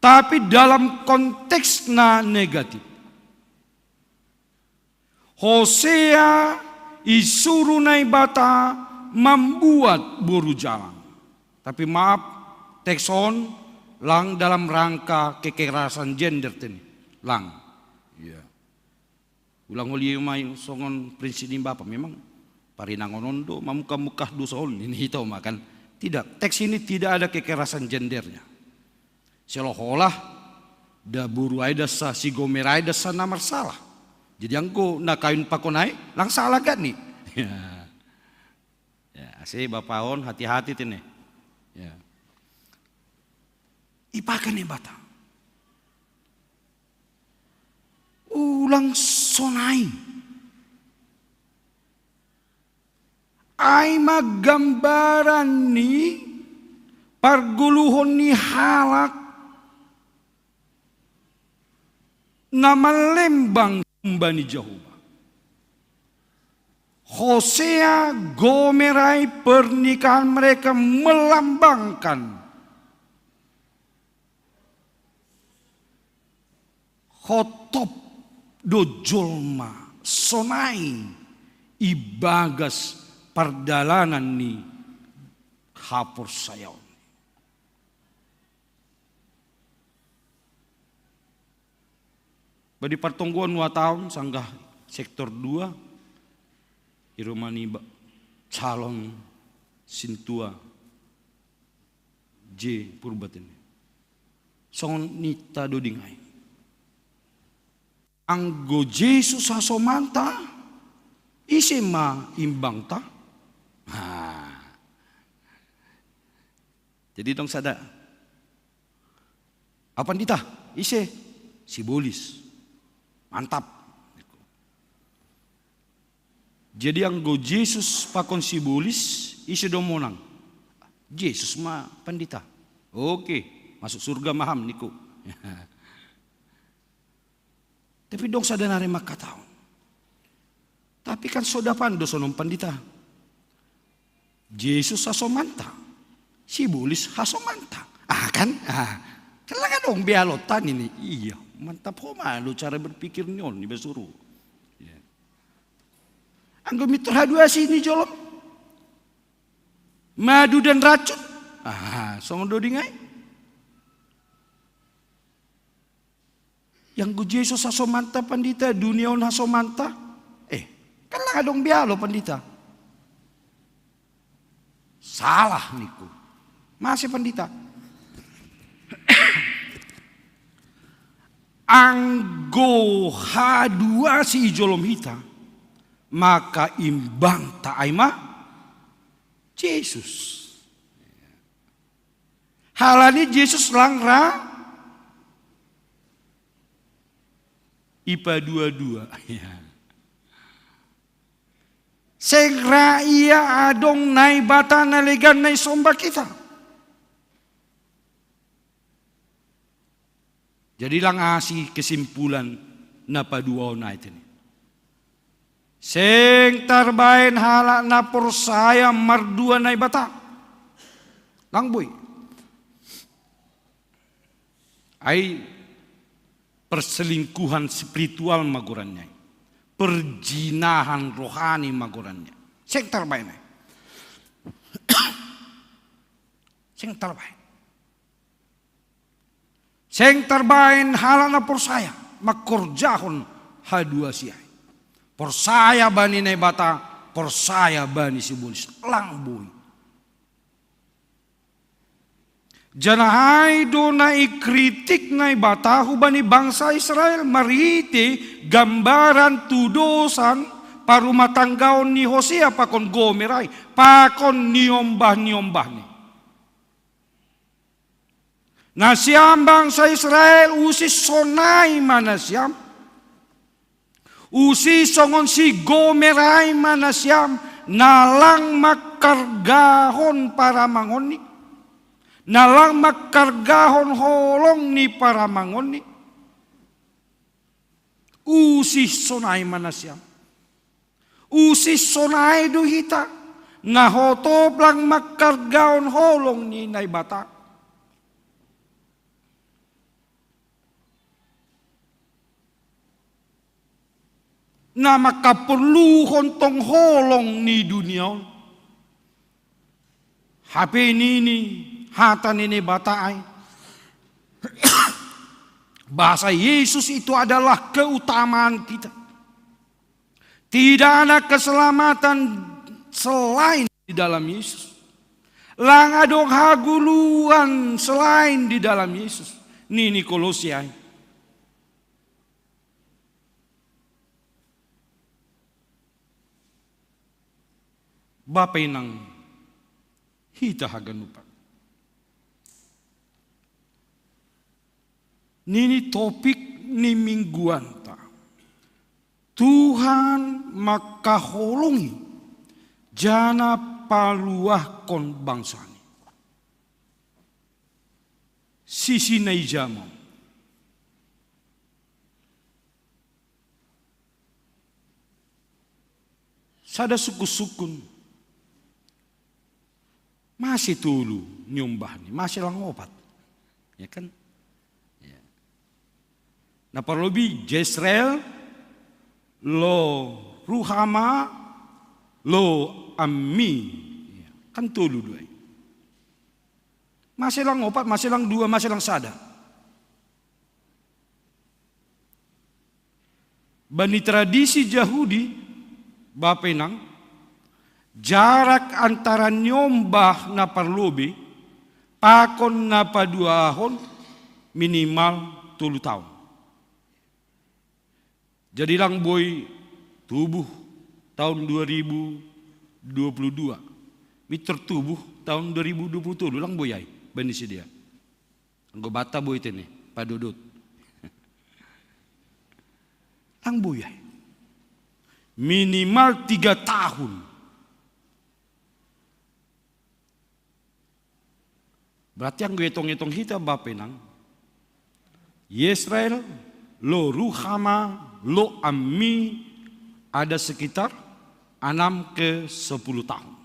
tapi dalam konteks na negatif. Hosea isuru Naibata mambuat boru jalang. Tapi maaf, teks on lang dalam rangka kekerasan gender teni. Lang. Iya. Ulang holi mai songon prinsip ni bapa memang parinangon on do mamukah-mukah dosa on ini hita ma kan. Tidak, teks ini tidak ada kekerasan gendernya. Seolah-olah da boru ai dasa si Gomer ai dasa na marsalah. Jadi anggo na kawin pakon ai lang salah gani. Ya. Ya, ase bapa on hati-hati tene. Ya. Ipake Naibata. Ulang sonai. Ai ma gambaran ni pargoluhon ni halak na malembang humbani Jahowa. Hosea, Gomer ai pernikahan mereka melambangkan hotop do jolma sonai ibagas pardalanan ni haporsayaon. Badi partonggoan dua tahun sanggah sektor dua, irumani calon sintua J Purbatene. Songon nita dodingai. Anggo Jesus hasomanta, ise ma imbangta? Nah. Jadi dong sada. Apa ndita? Ise? Sibolis. Mantap. Jadi anggo Jesus pakon sibolis, ise do monang? Jesus ma pandita. Oke, masuk surga maham niku. Tapi dong sadanari mangkatahon. Tapi kan sodapan do sonon pandita. Jesus hasomanta, sibolis hasomanta. Ah kan? Ah, kan lang adong be alonta nini. Iya, mantap ho ma do cara berpikir ni on, iba suru. Ya. Anggo mitur haduasi ni jolom. Madu dan racun. Ah, songon dodingai. Yang go Jesus hasomanta pandita, dunia on hasomanta. Eh, kan lang adong be alo pandita. Salah niku. Mase pandita. Anggo haduasi i jolom hita, maka imbangta ai ma Jesus. Halani Jesus lang ra ipadua-dua. Ya. Seng ra ia adong Naibata na legan na isomba hita. Jadi lang asi kesimpulan na paduahon ai tene. Seng tarbaen halak na porsaya mardua Naibata. Lang boi. Ai perselingkuhan spiritual ma goranna. Perzinahan rohani ma goranna. Seng tarbaen ai. Seng tarbaen. Seng tarbaen halak na porsaya mangkorjahon haduasi ai. Porsaya bani Naibata, porsaya bani sibolis, lang boi. Janah ai do na ikritik Naibata hubani bangsa Israel marhite gambaran tudosan parumatanggaon ni Hosea pakon Gomer ai, pakon niombah-niombahni. Nasiam bangsa Israel, usi sonai ma nasiam. Usi songon si Gomer ai ma nasiam, na lang mangkargahon paramangonni, na lang mangkargahon holong ni paramangonni. Usi sonai ma nasiam. Usi sonai do hita, na hotop lang mangkargahon holong ni Naibata. Na mangkaporluhon tong holong ni dunia on. Hape nini hata ni Naibata ai, bahasa Yesus itu adalah keutamaan kita. Tidak ada keselamatan selain di dalam Yesus. Lang adong hagoluan selain di dalam Yesus. Nini Kolose ai. Bapa inang hita haganupan. Nini topik ni mingguanta. Tuhan mangkaholongi janah paluahkon bangsani. Sisi na ija ma on. Sada sungkun-sungkun. Mase tolu niombahni, mase lang opat. Ya kan? Ya. Na parlobei Jezreel, Lo Ruhama, Lo Ammi. Ya. Kan tolu do ai. Mase lang opat, mase lang dua, mase lang sada. Bani tradisi Jahudi, bapa inang, jarak antara nyombah na parlobei pakon na paduahon minimal tolu taon. Jadi lang boi tubuh taon dua ribu dua puluh dua. Mitor tubuh taon dua ribu dua puluh tolu lang boi ai bani sidea. Anggo bata boi tene padodot. Lang boi ai. Minimal tiga tahun. Berarti anggo etong-etong hita bapa inang, Yesreel lo Ruhama lo Ammi ada sekitar enam ke sepuluh tahun.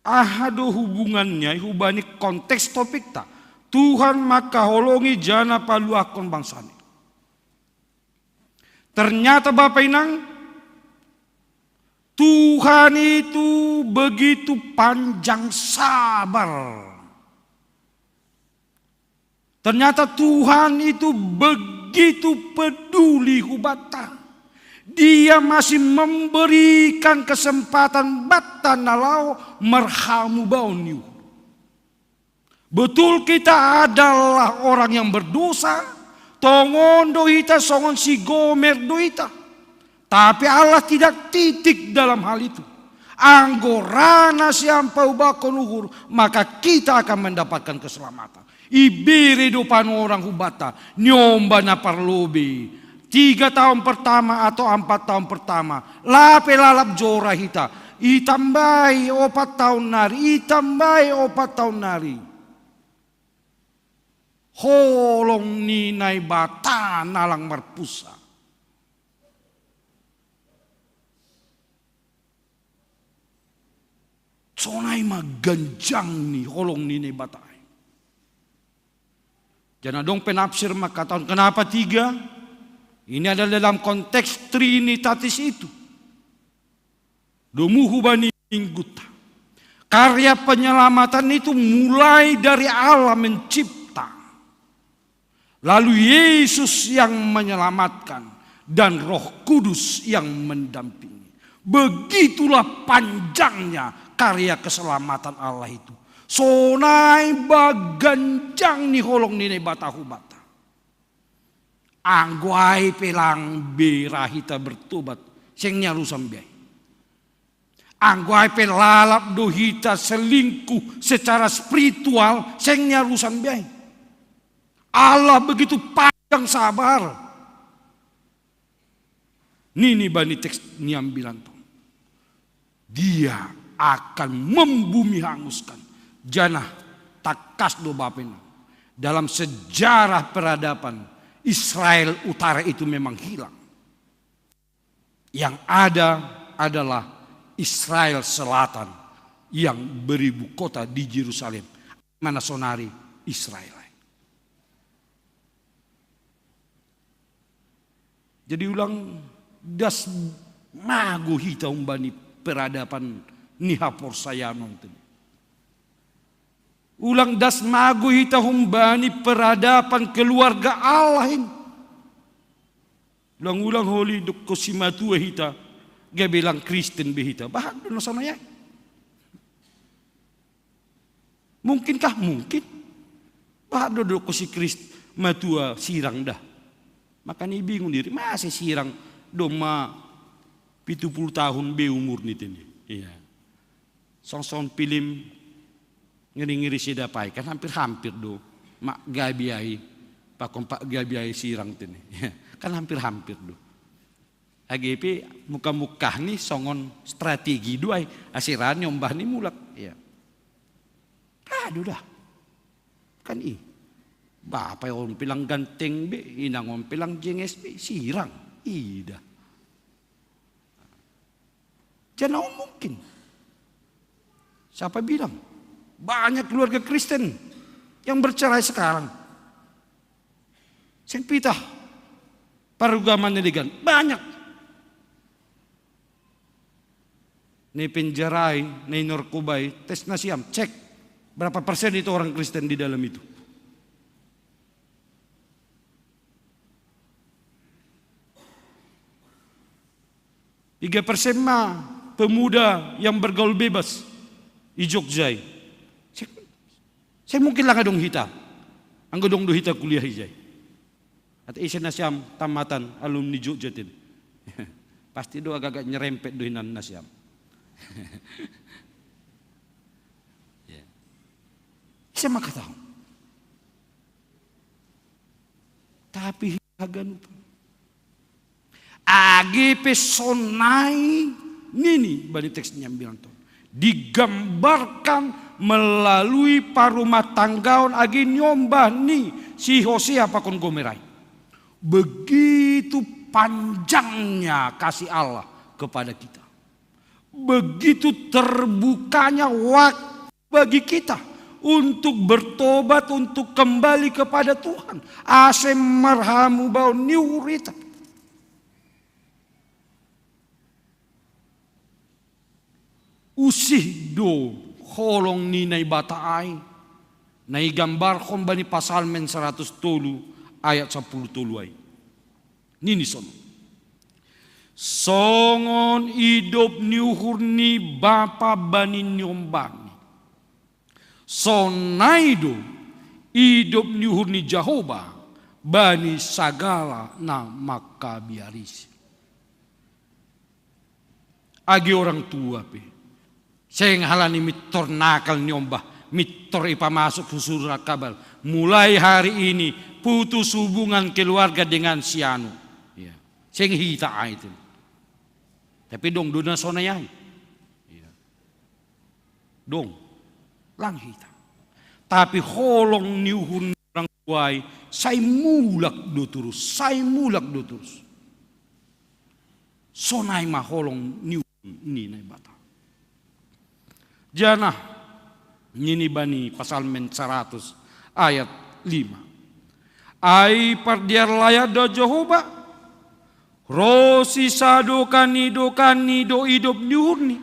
Aha do hubungannya hubani konteks topikta? Tuhan mangkaholongi jana paluahkon bangsani. Ternyata bapa inang, Tuhan itu begitu panjang sabar. Ternyata Tuhan itu begitu peduli hubata. Dia masih memberikan kesempatan bata na laho marhamubaon ni uhur. Betul kita adalah orang yang berdosa, tongon do hita songon si Gomer do hita. Tapi Allah tidak titik dalam hal itu. Anggo ra na siampaubahon uhur, maka kita akan mendapatkan keselamatan. Ibere do panorang hubata, nyombah na parlobei. Tiga tahun pertama atau empat tahun pertama, lape lalap jora hita. Itambai opat tahun nari, itambai opat tahun nari. Holong ni Naibata nalang marpusa. Sonai ma ganjang ni holong ni Naibata. Jadi adong penafsir mengatakan kenapa tiga? Ini adalah dalam konteks Trinitatis itu. Domu hubani mingguta. Karya penyelamatan itu mulai dari Allah mencipta. Lalu Yesus yang menyelamatkan dan Roh Kudus yang mendampingi. Begitulah panjangnya karya keselamatan Allah itu. Sonai ma ganjang ni holong ni Naibata hubata. Anggo ai pe lang boi ra hita bertobat, seng nialusan be ai. Anggo ai pe lalap do hita selingkuh secara spiritual, seng nialusan be ai. Allah begitu panjang sabar. Nini bani teks ni ambilan tong. Dia akan membumi hanguskan. Janah tangkas do bapa inang. Dalam sejarah peradaban Israel Utara itu memang hilang. Yang ada adalah Israel Selatan yang beribu kota di Jerusalem. Mana sonari Israel. Jadi ulang das mago hita humbani peradaban ni haporsayaon on tadi. Ulang das mago hita humbani peradaban keluarga Allah in. Ulang-ulang holi dokon simatua hita, gabe lang Kristen be hita. Bahat do na sonai ai. Mungkinkah? Mungkin. Bahat do dokon si Krist matua sirang da. Makana ibingung diri, mase sirang domma pitu puluh tahun be umur ni tene. Iya. Song-song pilim ngeri-ngeri si Dapai kan hampir-hampir do. Mak Gabi ai, pakon Pak Gabi ai sirang tene. Kan hampir-hampir do. Age pe muka-muka ni songon strategi do ai, ase ra nyombah ni mulak. Iya. Aduh dah. Kan i. Bapa on pe lang ganteng be, inang on pe lang jenges be, sirang. Ida. Jangan mungkin. Siapa bilang? Banyak keluarga Kristen yang bercerai sekarang. Seng pitah parugaman ni degan. Banyak. Ni penjarai, ni narkobai, tes nasiam, cek berapa persen itu orang Kristen di dalam itu. Iga persen ma pemuda yang bergaul bebas i Jogja i. Seng, seng mungkin langa dong hita anggo dong do hita kuliah ijai. Ate ise nasiam tamatan alumni Jogja tin. Pasti do agak-agak nyerempet do hinan nasiam. Ya. Ise ma katahon. Tapi haganup. Age pe sonai nini bani teks ni ambilan ton. Digambarkan melalui parumah tanggaon age niombah ni si Hosea pakon Gomer ai. Begitu panjangnya kasih Allah kepada kita. Begitu terbukanya waktu bagi kita untuk bertobat, untuk kembali kepada Tuhan. Ase marhamubaon ni uhur hita. Usih do holong ni Naibata ai, na igambarhon bani Pasalmen saratus tolu ayat sapuluh tolu ai. Nini sonon. Songon idop ni uhur ni bapa bani niombahni, sonai do idop ni uhur ni Jahowa bani sagala na mangkabiarisi. Age orang tua pe, seng halani mintor nakal niombah, mintor ipamasuk hu surat kabar, mulai hari ini putus hubungan keluarga dengan si anu. Ya. Seng hita ai tu. Tapi dong do na sonai ai. Ya. Dong. Lang hita. Tapi holong ni uhur ni orang tua i, sai mulak do torus, sai mulak do torus. Sonai ma holong ni uhur ni Naibata. Janah nini bani Pasalmen saratus ayat lima. Ai pardiar layak do Jahowa, ro sisadokan ni dokani do idop ni uhurni,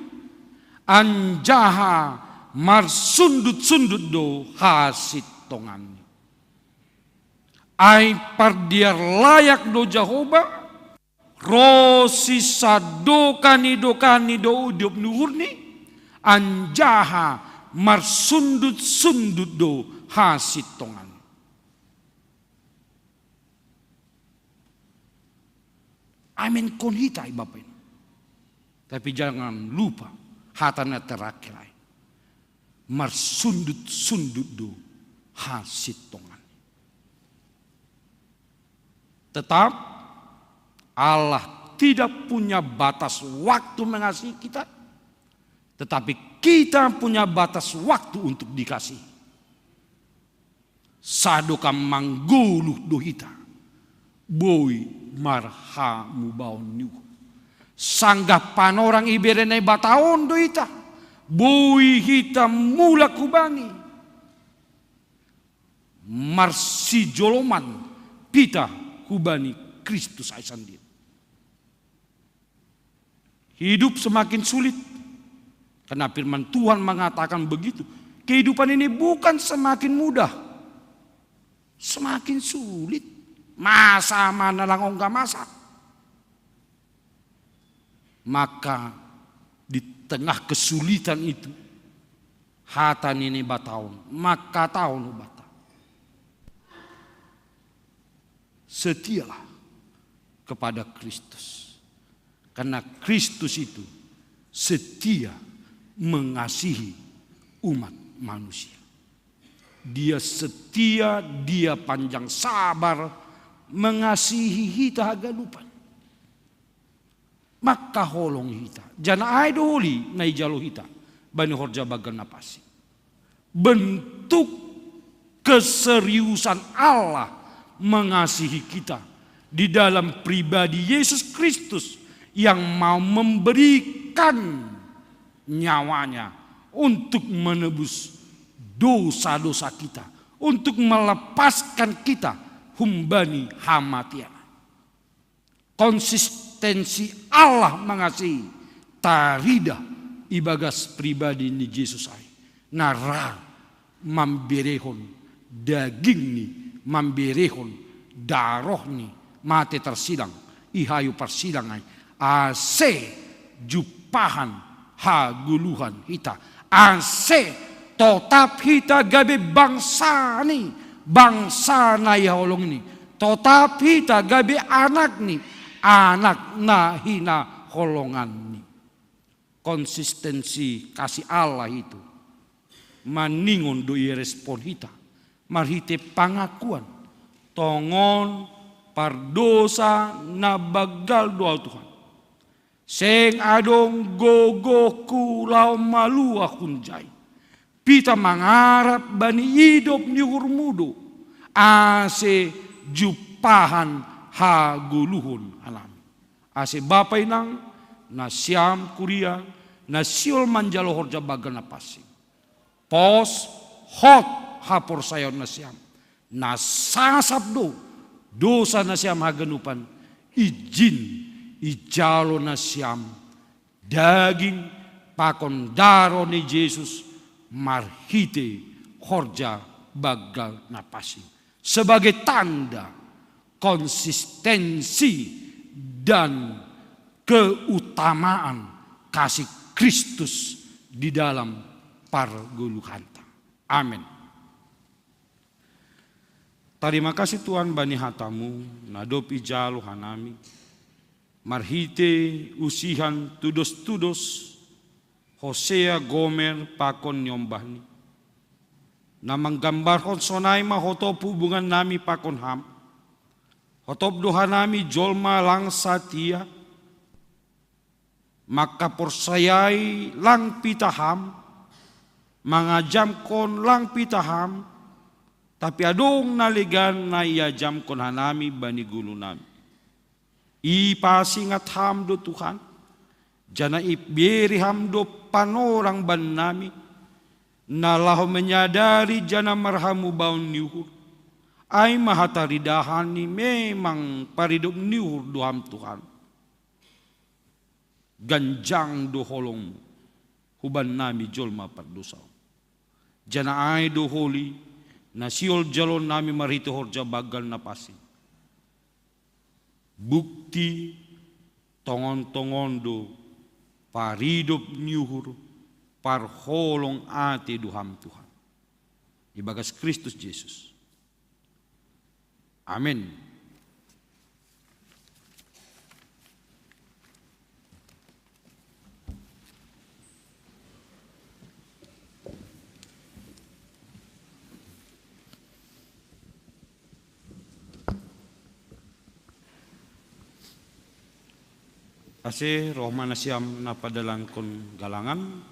anjaha marsundut-sundut do hasintonganni. Ai pardiar layak do Jahowa, ro sisadokan ni dokani do idop ni uhurni, anjaha marsundut-sundut do hasintonganni. Amen kon hita i Bapa i. Tapi jangan lupa hata na terakhir ai. Marsundut-sundut do hasintongan. Tetap Allah tidak punya batas waktu mengasihi kita, tetapi kita punya batas waktu untuk dikasihi. Sadokam manggoluh do hita, boi marhamubaon ni uhur. Sanggah panorang ibere Naibata on do hita, boi hita mulak hubani. Marsijoloman hita hubani Kristus ai sandiri. Hidup semakin sulit. Karena firman Tuhan mengatakan begitu. Kehidupan ini bukan semakin mudah. Semakin sulit. Masa mana lang ongga masa. Maka di tengah kesulitan itu, hata ni Naibata on, maka taon hubata. Setialah kepada Kristus. Karena Kristus itu setia mengasihi umat manusia. Dia setia, dia panjang sabar mengasihi hita haganupan. Maka holong hita, janah ai do holi na ijalo hita bani horja banggal na pansing. Bentuk keseriusan Allah mengasihi kita di dalam pribadi Yesus Kristus yang mau memberikan nyawanya untuk menebus dosa-dosa kita, untuk melepaskan kita humbani hamatian. Konsistensi Allah mangasihi tarida ibagas pribadi ni Jesus ai, na ra mamberehon dagingni, mamberehon darohni, mate tarsilang i hayu parsilang ai, ase jumpahan hagoluhan hita. Ase totap hita gabe bangsani, bangsa na ihaholongni. Totap hita gabe anakni, anak na hinaholonganni. Konsistensi kasih Allah itu maningon do irespon hita marhite pangakuan, tongon pardosa na banggal do ahu Tuhan. Seng adong gogohku laho maluah hunjai. Hita mangarap bani idop ni uhurmu do, ase jumpahan hagoluhon hanami. Ase bapa inang, nasiam kuria, na sihol manjalo horja banggal na pansing. Pos hot haporsayaon nasiam. Na sasap do dosa nasiam haganupan, ijin ijalo nasiam daging pakon daro ni Jesus marhite horja banggal na pansing. Sebagai tanda konsistensi dan keutamaan kasih Kristus di dalam pargoluhanta. Amen. Tarima kasih Tuhan bani hatamu na dob ijalo hanami marhite usihan tudos-tudos Hosea, Gomer pakon niombahni, na manggambarhon sonai ma hotop hubungan nami pakon Ham. Hotop do hanami jolma lang satia, mangkaporsayai lang pitah Ham, mangajamkon lang pitah Ham, tapi adong na legan na iajamkon hanami bani gulunami. Ipasingat Ham do Tuhan, janah ibere Ham do panorang bannami, na laho manyadari janah marhamubaon ni uhur. Ai ma hataridahanni memang paridop ni uhur do Ham Tuhan. Ganjang do holongmu hubannami jolma pardosa on. Janah ai do holi na sihol jaloonnami marhite horja banggal na pansing. Bukti tongon-tongon do paridop ni uhur, parholong ate do Ham Tuhan ibagas Kristus Jesus. Amen. Ase roh ma nasiam na padalankon galangan.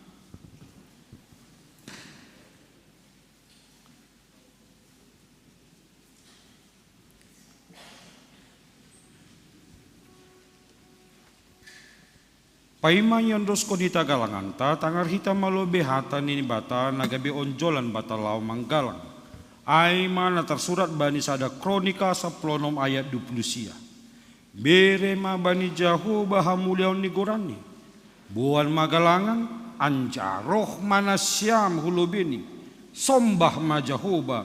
Paima iondoskon hita galanganta, tangar hita ma lobei hata ni Naibata na gabe onjolan banta laho manggalang. Ai ma na tarsurat bani sada Kronika sampulu onom ayat dua pulu sia. Bere ma bani Jahowa hamuliaon ni goranni. Boan ma galangan, anjaha roh ma nasiam hu lobeini. Sombah ma Jahowa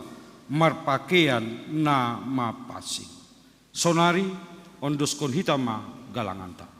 marpakeian na mapansing. Sonari ondoskon hita ma galanganta.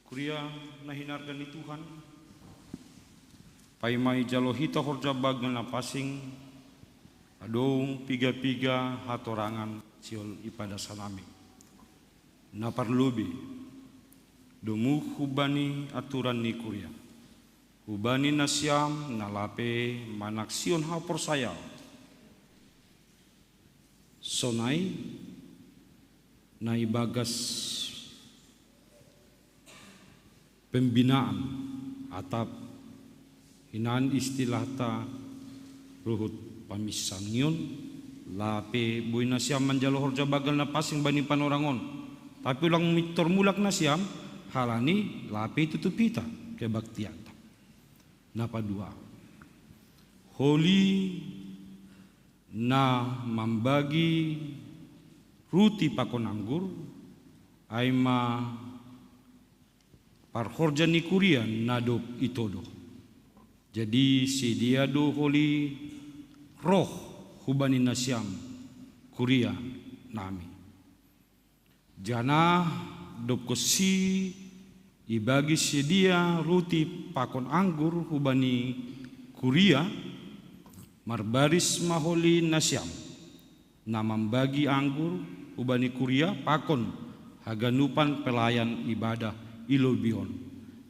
Kuria na hinarga ni Tuhan, paima ijalo hita horja banggal na pansing, adong piga-piga hatorangan sihol ipadas hanami. Na parlobei, domu hubani aturan ni kuria, hubani nasiam na lape manaksihon haporsayaon. Sonai na ibagas pembinaan atap hinan istilahta ruhut pamisangion, lape boi nasiam manjalo horja banggal na pansing bani panorang on. Tapi ulang mintor mulak nasiam, halani lape itutup hita kebaktianta. Na padua, holi na mambagi ruti pakon anggur, ai ma parhorja ni kuria na dob itodo. Jadi sidea do holi roh hubani nasiam kuria nami. Janah dob konsi ibagi sidea ruti pakon anggur hubani kuria, marbaris ma holi nasiam, na mambagi anggur hubani kuria pakon haganupan pelayan ibadah i lobei on,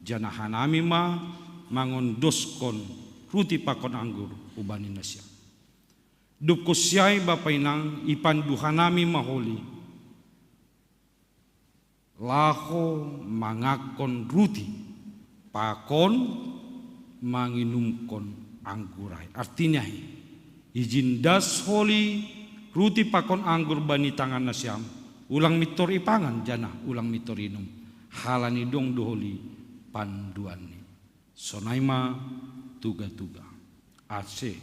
janah hanami ma mangondoskon ruti pakon anggur hubani nasiam. Dob konsi ai, Bapa inang, ipandu hanami ma holi laho mangankon ruti pakon manginumkon anggur ai. Artina i, ijin das holi ruti pakon anggur bani tangan nasiam, ulang mintor ipangan janah ulang mintor inum, halani dong do holi panduanni. Sonai ma tuga-tuga. Ase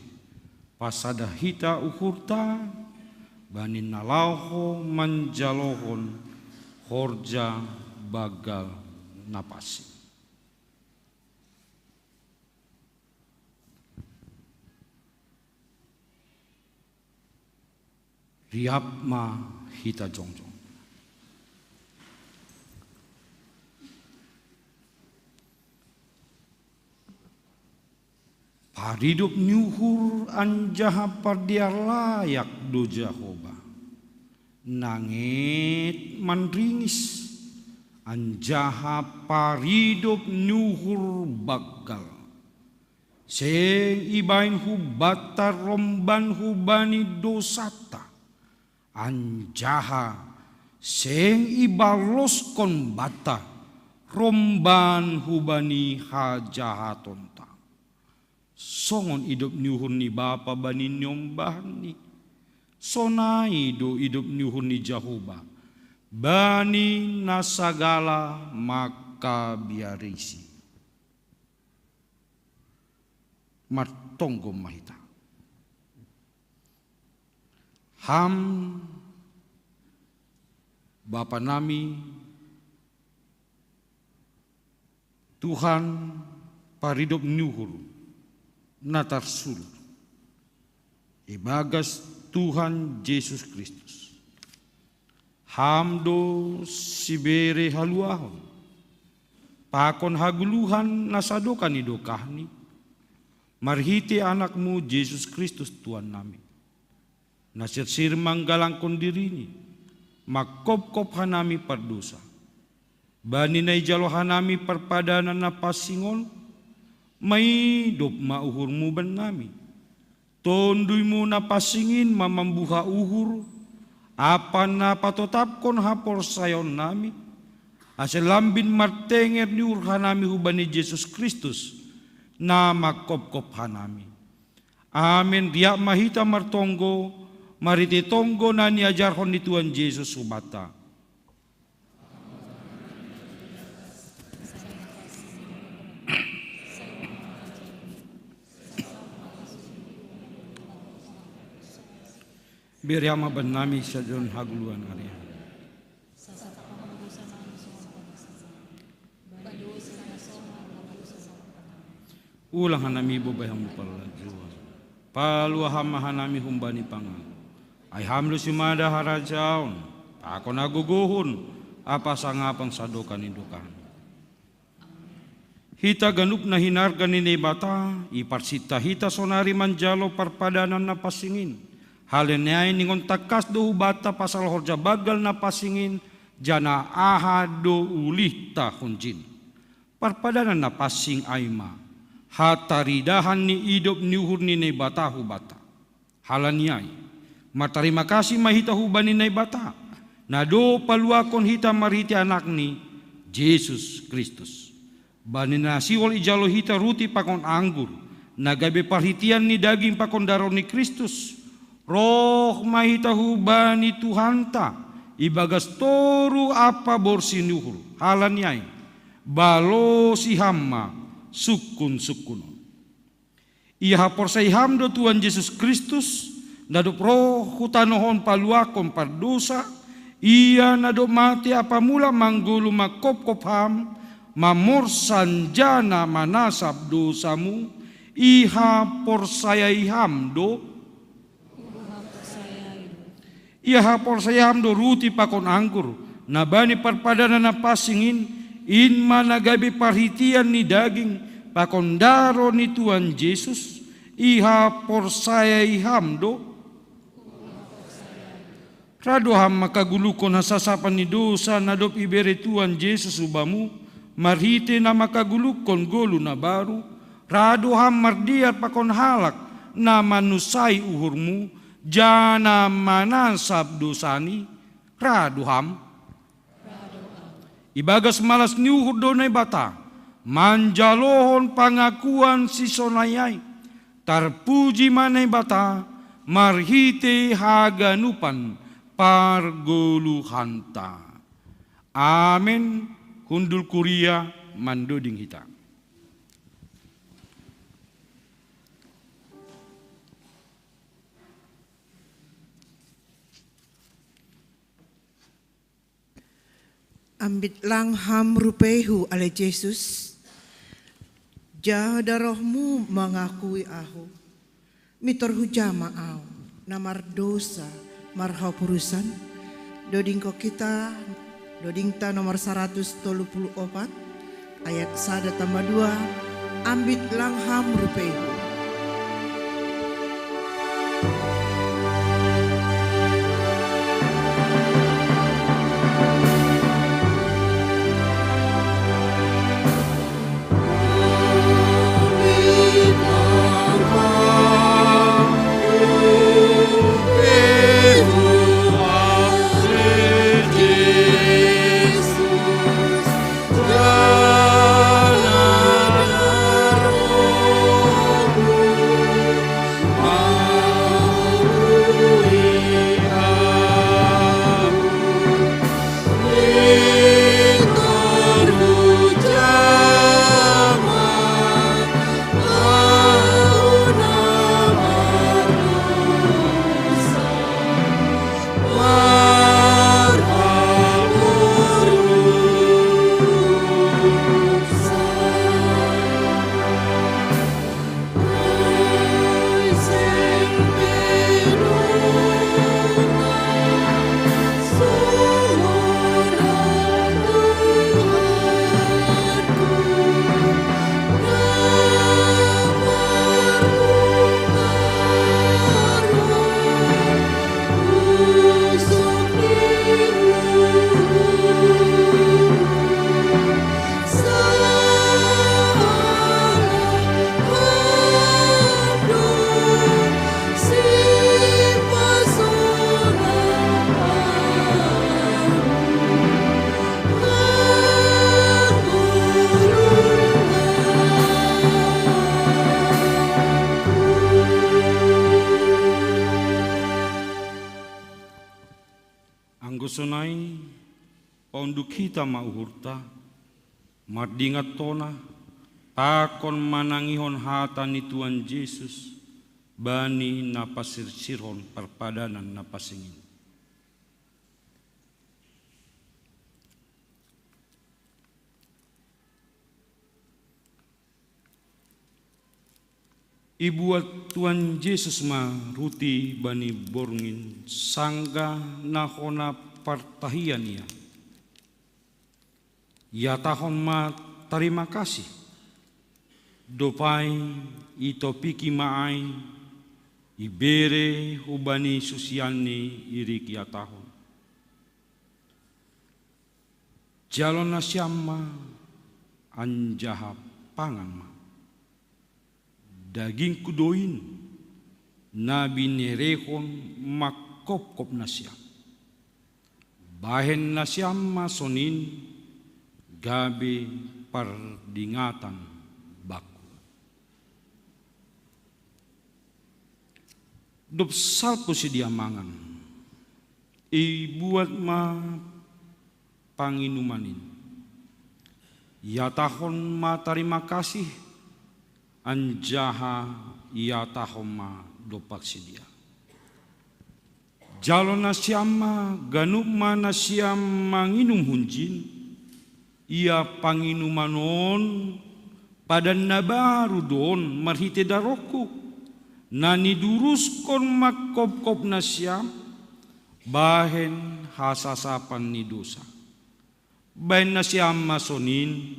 pasada hita uhurta bani na laho manjalohon horja banggal na pansing. Riap ma hita jongjong. Paridop ni uhur anjaha pardear layak do Jahowa, nanget manringis, anjaha paridop ni uhur banggal. Seng ibahen hubanta romban hubani dousanta, anjaha seng ibaloskon banta romban hubani hajahatonta. Songon idop ni uhur ni bapa bani niombahni, sonai do idop ni uhur ni Jahowa bani na sagala mangkabiarisi. Martonggo ma hita. Ham Bapa nami, Tuhan paridop ni uhur na tarsurat ibagas Tuhan Jesus Kristus. Ham do sibere haluahon pakon hagoluhan na sadokah ni dokahni, marhitei AnakMu Jesus Kristus Tuhan nami, na sirsir manggalangkon diriNi, Mangkopkop hanami pardosa. Bani na ijalo hanami parpadanan na pansing on, maidop ma uhurmu bannami. Tonduymu na pansing in ma mambuha uhur, ampa na patotapkon haporsayaonnami, ase lambin martenger ni uhur hanami hubani Jesus Kristus, na mangkopkop hanami. Amen. Riap ma hita martonggo, marhite tonggo na niajarhon ni Tuhan Jesus hubanta. Bere ma bannami sadari on hagoluhan ari. Ulang hanami bobai hamu parlajuan. Palua Ham ma hanami humbani pangago. Ai Ham do simada harajaon, pakon hagogohon, ampa hasangapon sadokah ni dokahna. Hita ganup na hinarga ni Naibata, iparsinta hita sonari manjalo parpadanan na pansing in. Halani ai ningon tangkas do hubanta pasal horja banggal na pansing in, janah aha do ulihta hunjin. Parpadanan na pansing ai ma hataridahan ni idop ni uhur ni Naibata hubanta. Halani ai, martarima kasih ma hita hubani Naibata, na dob paluahon hita marhitei AnakNi, Jesus Kristus. Bani na sihol ijalo hita ruti pakon anggur, na gabe parhitean ni daging pakon daroh ni Kristus, roh ma hita hubani Tuhanta ibagas toruh ampa borsih ni uhur. Halani ai, balosi Ham ma sungkunsungkun on. Ia haporsayai Ham do Tuhan Jesus Kristus, na dob roh hu tanoh on paluahon pardousa, Ia na dob mate ampa mulak manggoluh mangkopkop Ham, mamorsan janah manasap dousamu, ihaporsayai Ham do? Ia haporsayai Ham do ruti pakon anggur, na bani parpadanan na pansing in, in ma na gabe parhitean ni daging pakon daroh ni Tuhan Jesus? Ihaporsayai Ham do? Ra do Ham mangkaguluhkon hasasapan ni dousa na dob ibere Tuhan Jesus hubamu, marhitei na mangkaguluhkon goluh na baru? Ra do Ham mardiat pakon halak na manunsai uhurmu, janah manasap dousani? Ra do Ham. Ibagas malas ni uhur do Naibata, manjalohon pangakuan sisonai ai. Tarpuji ma Naibata, marhitei haganupan pargoluhanta. Amen. Hundul kuria mandoding hita. Ambit lang Ham rupeihu ale Jesus, ja darohmu mangakui ahu, mitor huja ma ahu, na mardousa, marhaporusan. Dodingkon hita, dodingta nomor saratus tolu puluh opat, ayat sada tamba dua, ambit lang Ham rupeihu. Unduk hita ma uhurta, mardingat tona, pakon manangihon hata ni Tuhan Jesus, bani na pasirsirhon parpadanan na pansing in. Ibuat Tuhan Jesus ma ruti bani borngin, sanggah na hona partahian ia. Ihatahon ma tarima kasih. Dob ai itopiki ma ai, ibere hubani susianni, irik ihatahon: Jalo nasiam ma, anjaha pangan ma. Dagingku do in, na binerehon mangkopkop nasiam. Bahen nasiam ma sonin, gabe pardingatan bangku. Dob salpu sidea mangan, ibuat ma panginuman in. Ihatahon ma tarima kasih, anjaha ihatahon ma dompak sidea: Jalo nasiam ma, ganup ma nasiam manginum hunjin. Ia panginuman on padan na baru do on marhitei darohku, na niduruskon mangkopkop nasiam, bahen hasasapan ni dosa. Bahen nasiam ma sonin,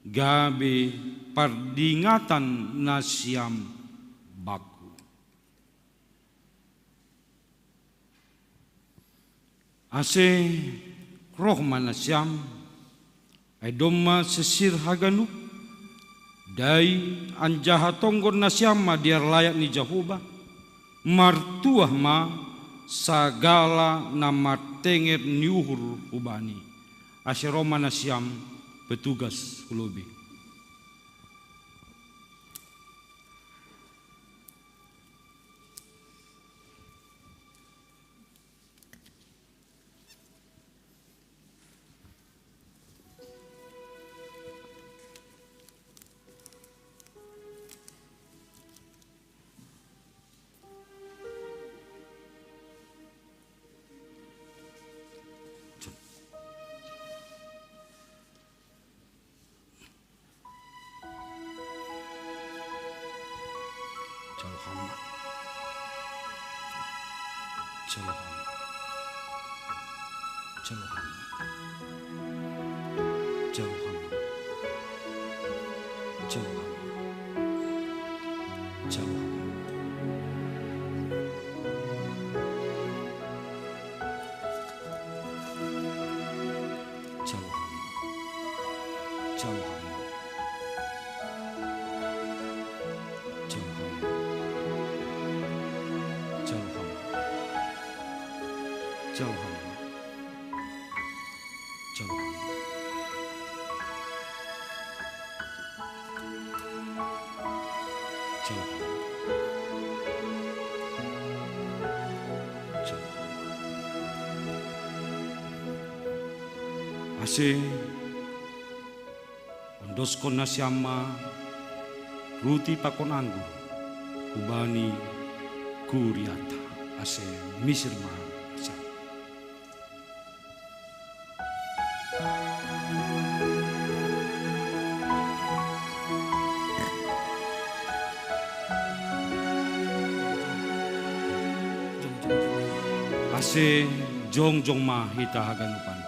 gabe pardingatan nasiam bangku. Ase roh ma nasiam, ai domma sirsir haganup, dai anjaha tonggon nasiam ma di arlayak ni Jahowa, martuah ma sagala na martenger ni uhur hubani. Ase ro ma nasiam petugas hu lobei. Jalo ham ma. Jalo ham ma. Jalo ham ma. Jalo ham ma. Jalo ham ma. Jalo ham ma. Jalo ham ma. Jalo ham ma. Jalo ham ma. Jalo ham ma. Jalo ham ma. Jalo ham ma. Jalo ham ma. Jalo ham ma. Ase ondoskon nasiam ma ruti pakon anggur hubani kuriata, ase misir ma nasiam. Ase jongjong ma hita haganupan.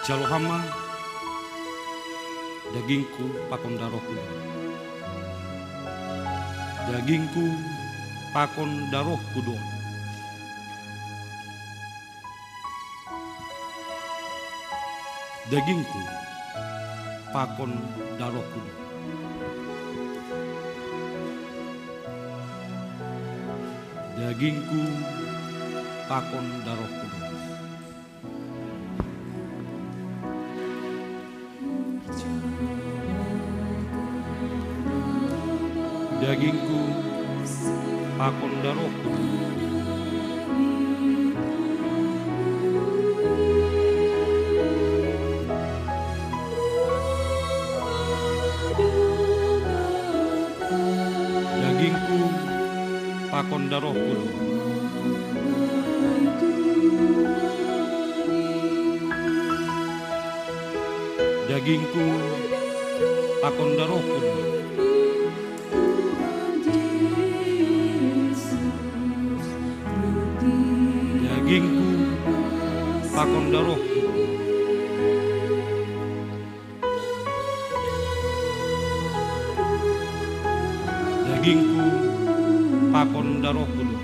Jalo ham ma, dagingku pakon darohku do on. Dagingku pakon darohku do on. Dagingku pakon darohku do on. Dagingku pakon darohku do on. Dagingku pakon darohku. Dagingku pakon darohku do. Dagingku pakon darohku do. Dagingku pakon darohku. Dagingku pakon darohku do.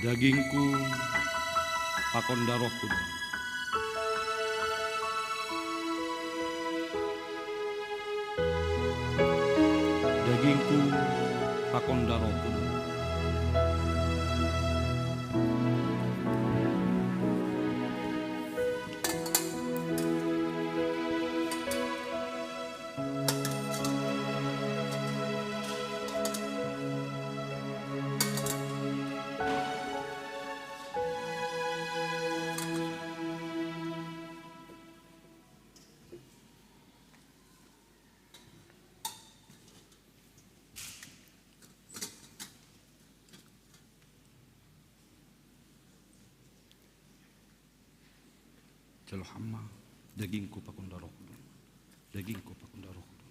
Dagingku pakon darohku do. Dagingku pakon darohku do. Jalo Ham ma, dagingku pakon darohku do. Dagingku pakon darohku do.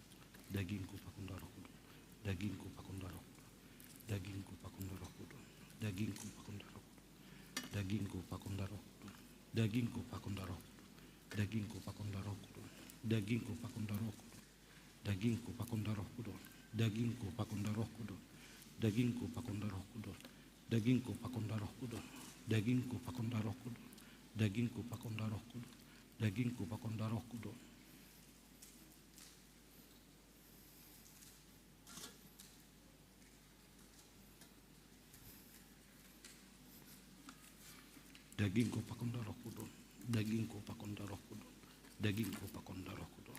Dagingku pakon darohku do. Dagingku pakon darohku do. Dagingku pakon darohku do. Dagingku pakon darohku do. Dagingku pakon darohku do. Dagingku pakon darohku do. Dagingku pakon darohku do. Dagingku pakon darohku do. Dagingku pakon darohku do. Dagingku pakon darohku do. Dagingku pakon darohku do. Dagingku pakon darohku do. Dagingku pakon darohku do. Dagingku pakon darohku do. Dagingku pakon darohku do. Dagingku pakon darohku do. Dagingku pakon darohku do.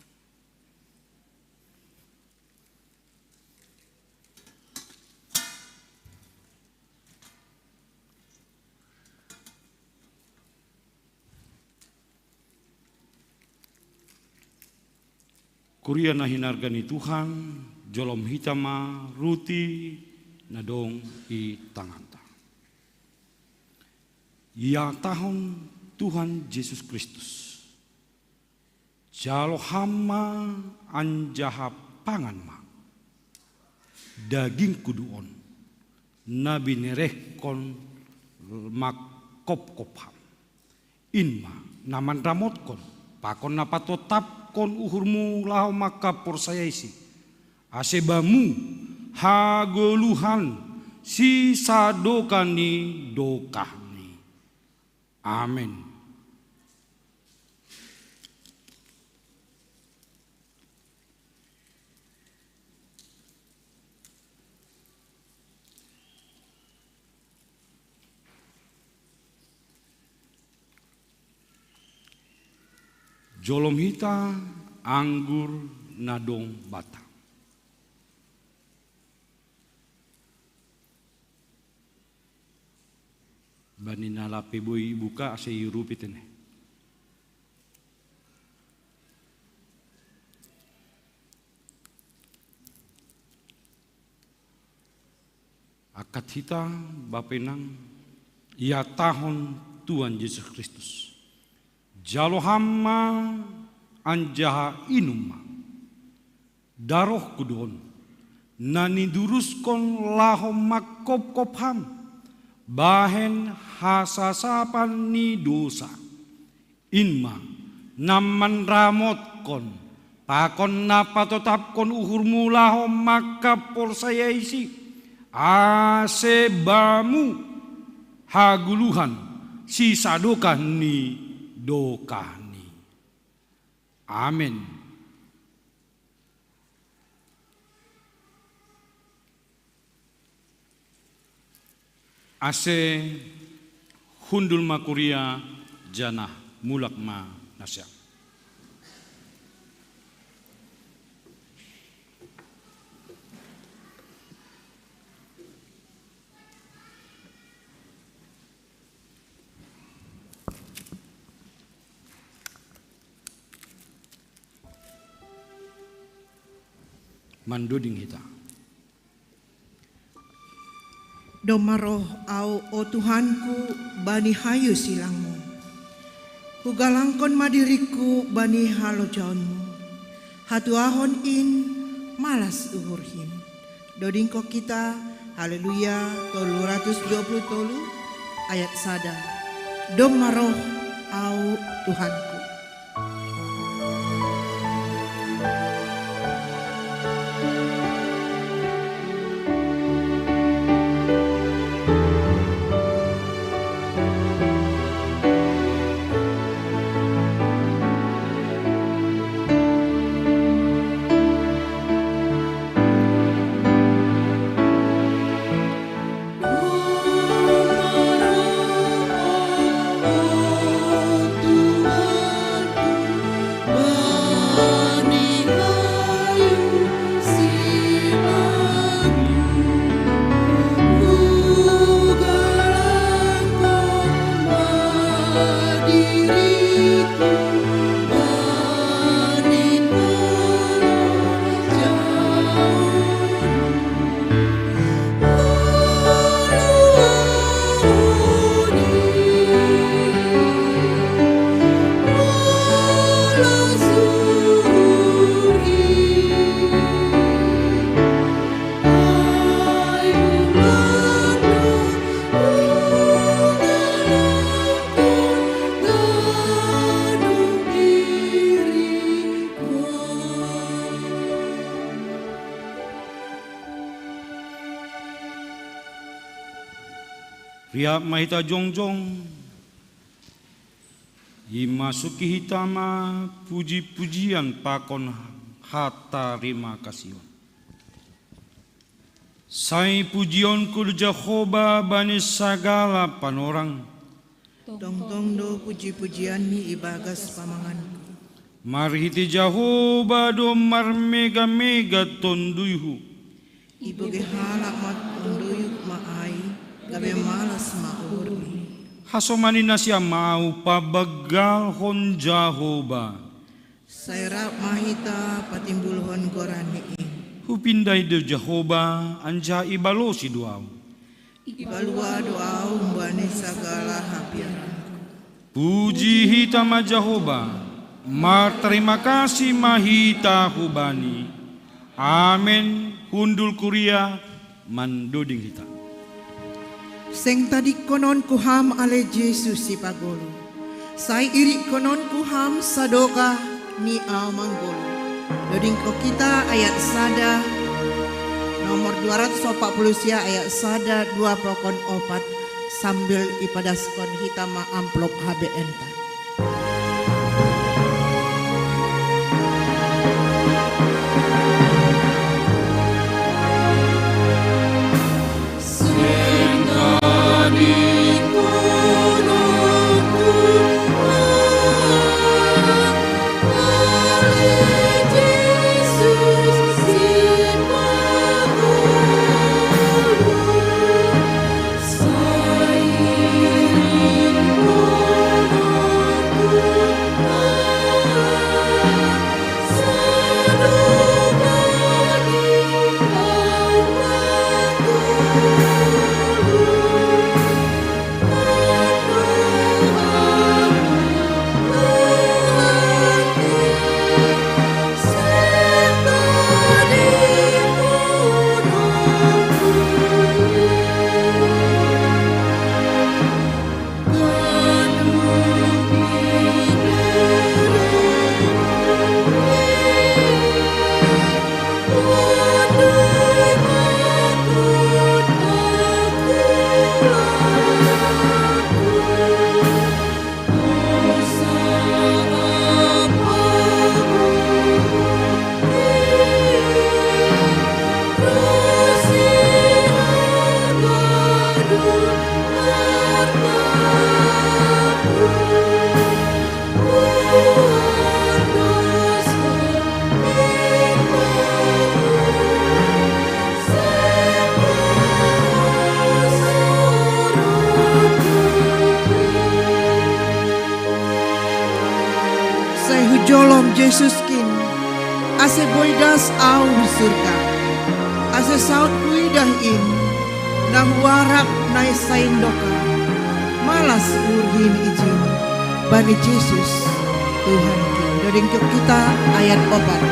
Kuria na hinarga ni Tuhan, jolom hita ma ruti na dong i tanganta. Ihatahon Tuhan Jesus Kristus: Jalo Ham ma anjaha pangan ma. Dagingku do on, na binerehkon mangkopkop Ham. In ma na manramotkon pakon na patotapkon uhurmu laho mangkaporsayaisi, ase bamu hagoluhan sisadokah ni dokahni. Amen. Jolom hita anggur na dong banta. Bani na lape boi ibuka ase iurupi tene. Angkat hita, bapenang, ihatahon Tuhan Jesus Kristus: Jalo Ham ma anjaha inum ma. Darohku do on, na niduruskon laho mangkopkop Ham, bahen hasasapan ni dousa. In ma na manramotkon pakon na patotapkon uhurmu laho mangkaporsayaisi, ase bamu hagoluhan sisadokah ni dokahni. Amen. Ase hundul ma kuria, janah mulak ma nasiam. Mandoding hita. Domma roh au, o Tuhanku, bani hayu silangmu. Hugalangkon ma diringku bani halojaonmu. Hatuahon in malas uhurhim. Dodingkon hita, Haleluya, tolu ratus dua puluh tolu, ayat sada. Domma roh au, Tuhanku. Riap ma hita jongjong, imasuki hita ma puji-pujian pakon hatarimakasihon. Sai pujionku do Jahowa bani sagala panorang. Tongtong do puji-pujianmi ibagas pamanganku. Marhite Jahowa do marmega-mega tonduyhu. Ibege halak ma tonduyhu ma ai, gabe malas ma uhurmi. Hasoman ni nasiam ma au pabanggalhon Jahowa. Sai rap ma hita patimbulhon goranni in. Hupindahi do Jahowa, anjaha ibalosi do au. Ipalua do au humbani sagala hapiaranku. Puji hita ma Jahowa, martarima kasih ma hita hubani. Amen. Hundul kuria, mandoding hita. Seng tadingkononku ham ale Jesus sipagoluh. Sai irikkononku ham sadokah ni au manggoluh. Dodingkon hita ayat sada, nomor dua ratus empat puluh sia ayat sada, dua pakon opat, sambil ipadaskon hita ma amplop H B N ta. Ase boi das au hu surga, ase saut kuidah in, na huarap na i saindoka, malas uhurhim ijin bani Jesus Tuhan. Doding jok kita ayat opat.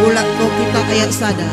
Ulat ko kita ayat sada.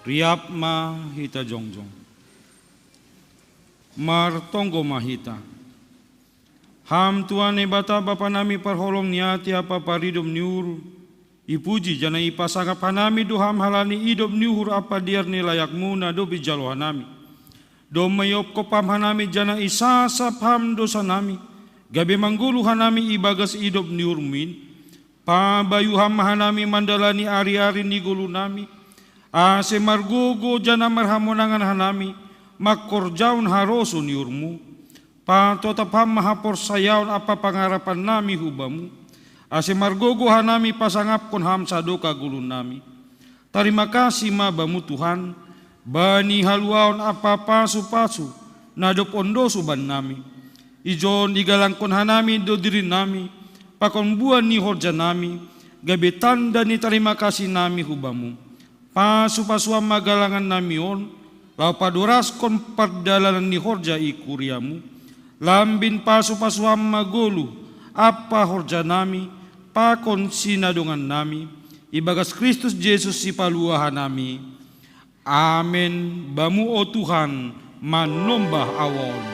Riap ma hita jongjong. Martonggo ma hita. Ham Tuhan Naibata, Bapa nami, parholong ni atea ampa paridop ni uhur, ipuji janah ipasangap hanami do Ham halani idop ni uhur ampa dear ni layakMu na dob ijalo hanami. Domma iopkop Ham hanami janah isasap Ham dousa nami, gabe manggoluh hanami ibagas idop ni uhurMu in. Pabayu Ham ma hanami mandalani ari-ari ni goluh nami, ase margogoh janah marhamonangan hanami mangkorjahon harosuh ni uhurMu. Patotap Ham ma haporsayaon ampa pangarapan nami hu Bamu, ase margogoh hanami pasangapkon Ham sadokah goluh nami. Tarima kasih ma Bamu, Tuhan, bani haluaon ampa pasu-pasu na dob ondosu bannami. Ijon igalangkon hanami do dirinami pakon buah ni horjanami, gabe tanda ni tarima kasih nami hu Bamu. Pasu-pasuam ma galangan nami on, laho padoraskon pardalanan ni horja i kuriaMu. Lambin pasu-pasuam ma goluh ampa horjanami pakon sinadongannami, ibagas Kristus Jesus Sipaluahan nami. Amen. Bamu, o Tuhan, manombah ahu on.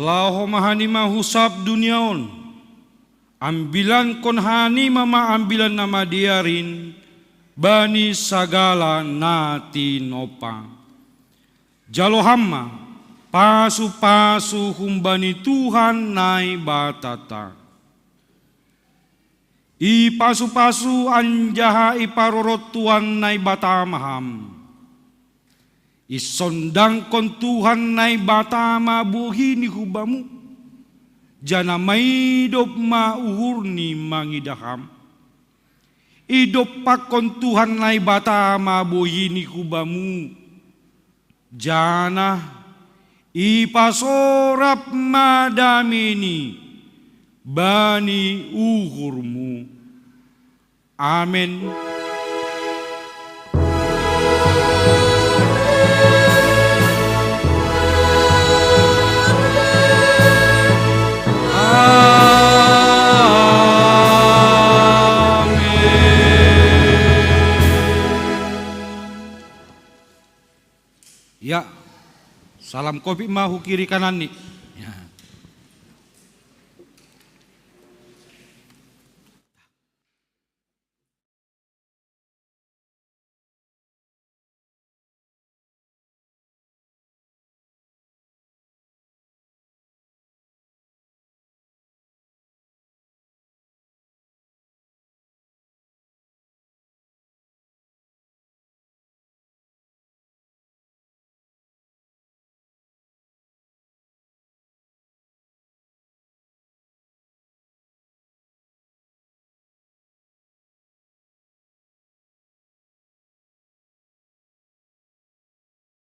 Laho ma hanima hu sab dunia on, ambilankon hanima ma Ambilan Namadear in bani sagala na tinompa. Jalo Ham ma pasu-pasu humbani Tuhan Naibatanta. Ipasu-pasu anjaha iparorot Tuhan Naibata ma Ham. Isondangkon Tuhan Naibata ma bohiNi hu Bamu, janah maidop ma uhurNi mangidah Ham. Idompakkon Tuhan Naibata ma bohiNi hu Bamu, Janah ipasorap ma dameni bani uhurmu. Amen. Amen. Ya, salam kopit ma hu kiri kanan ni.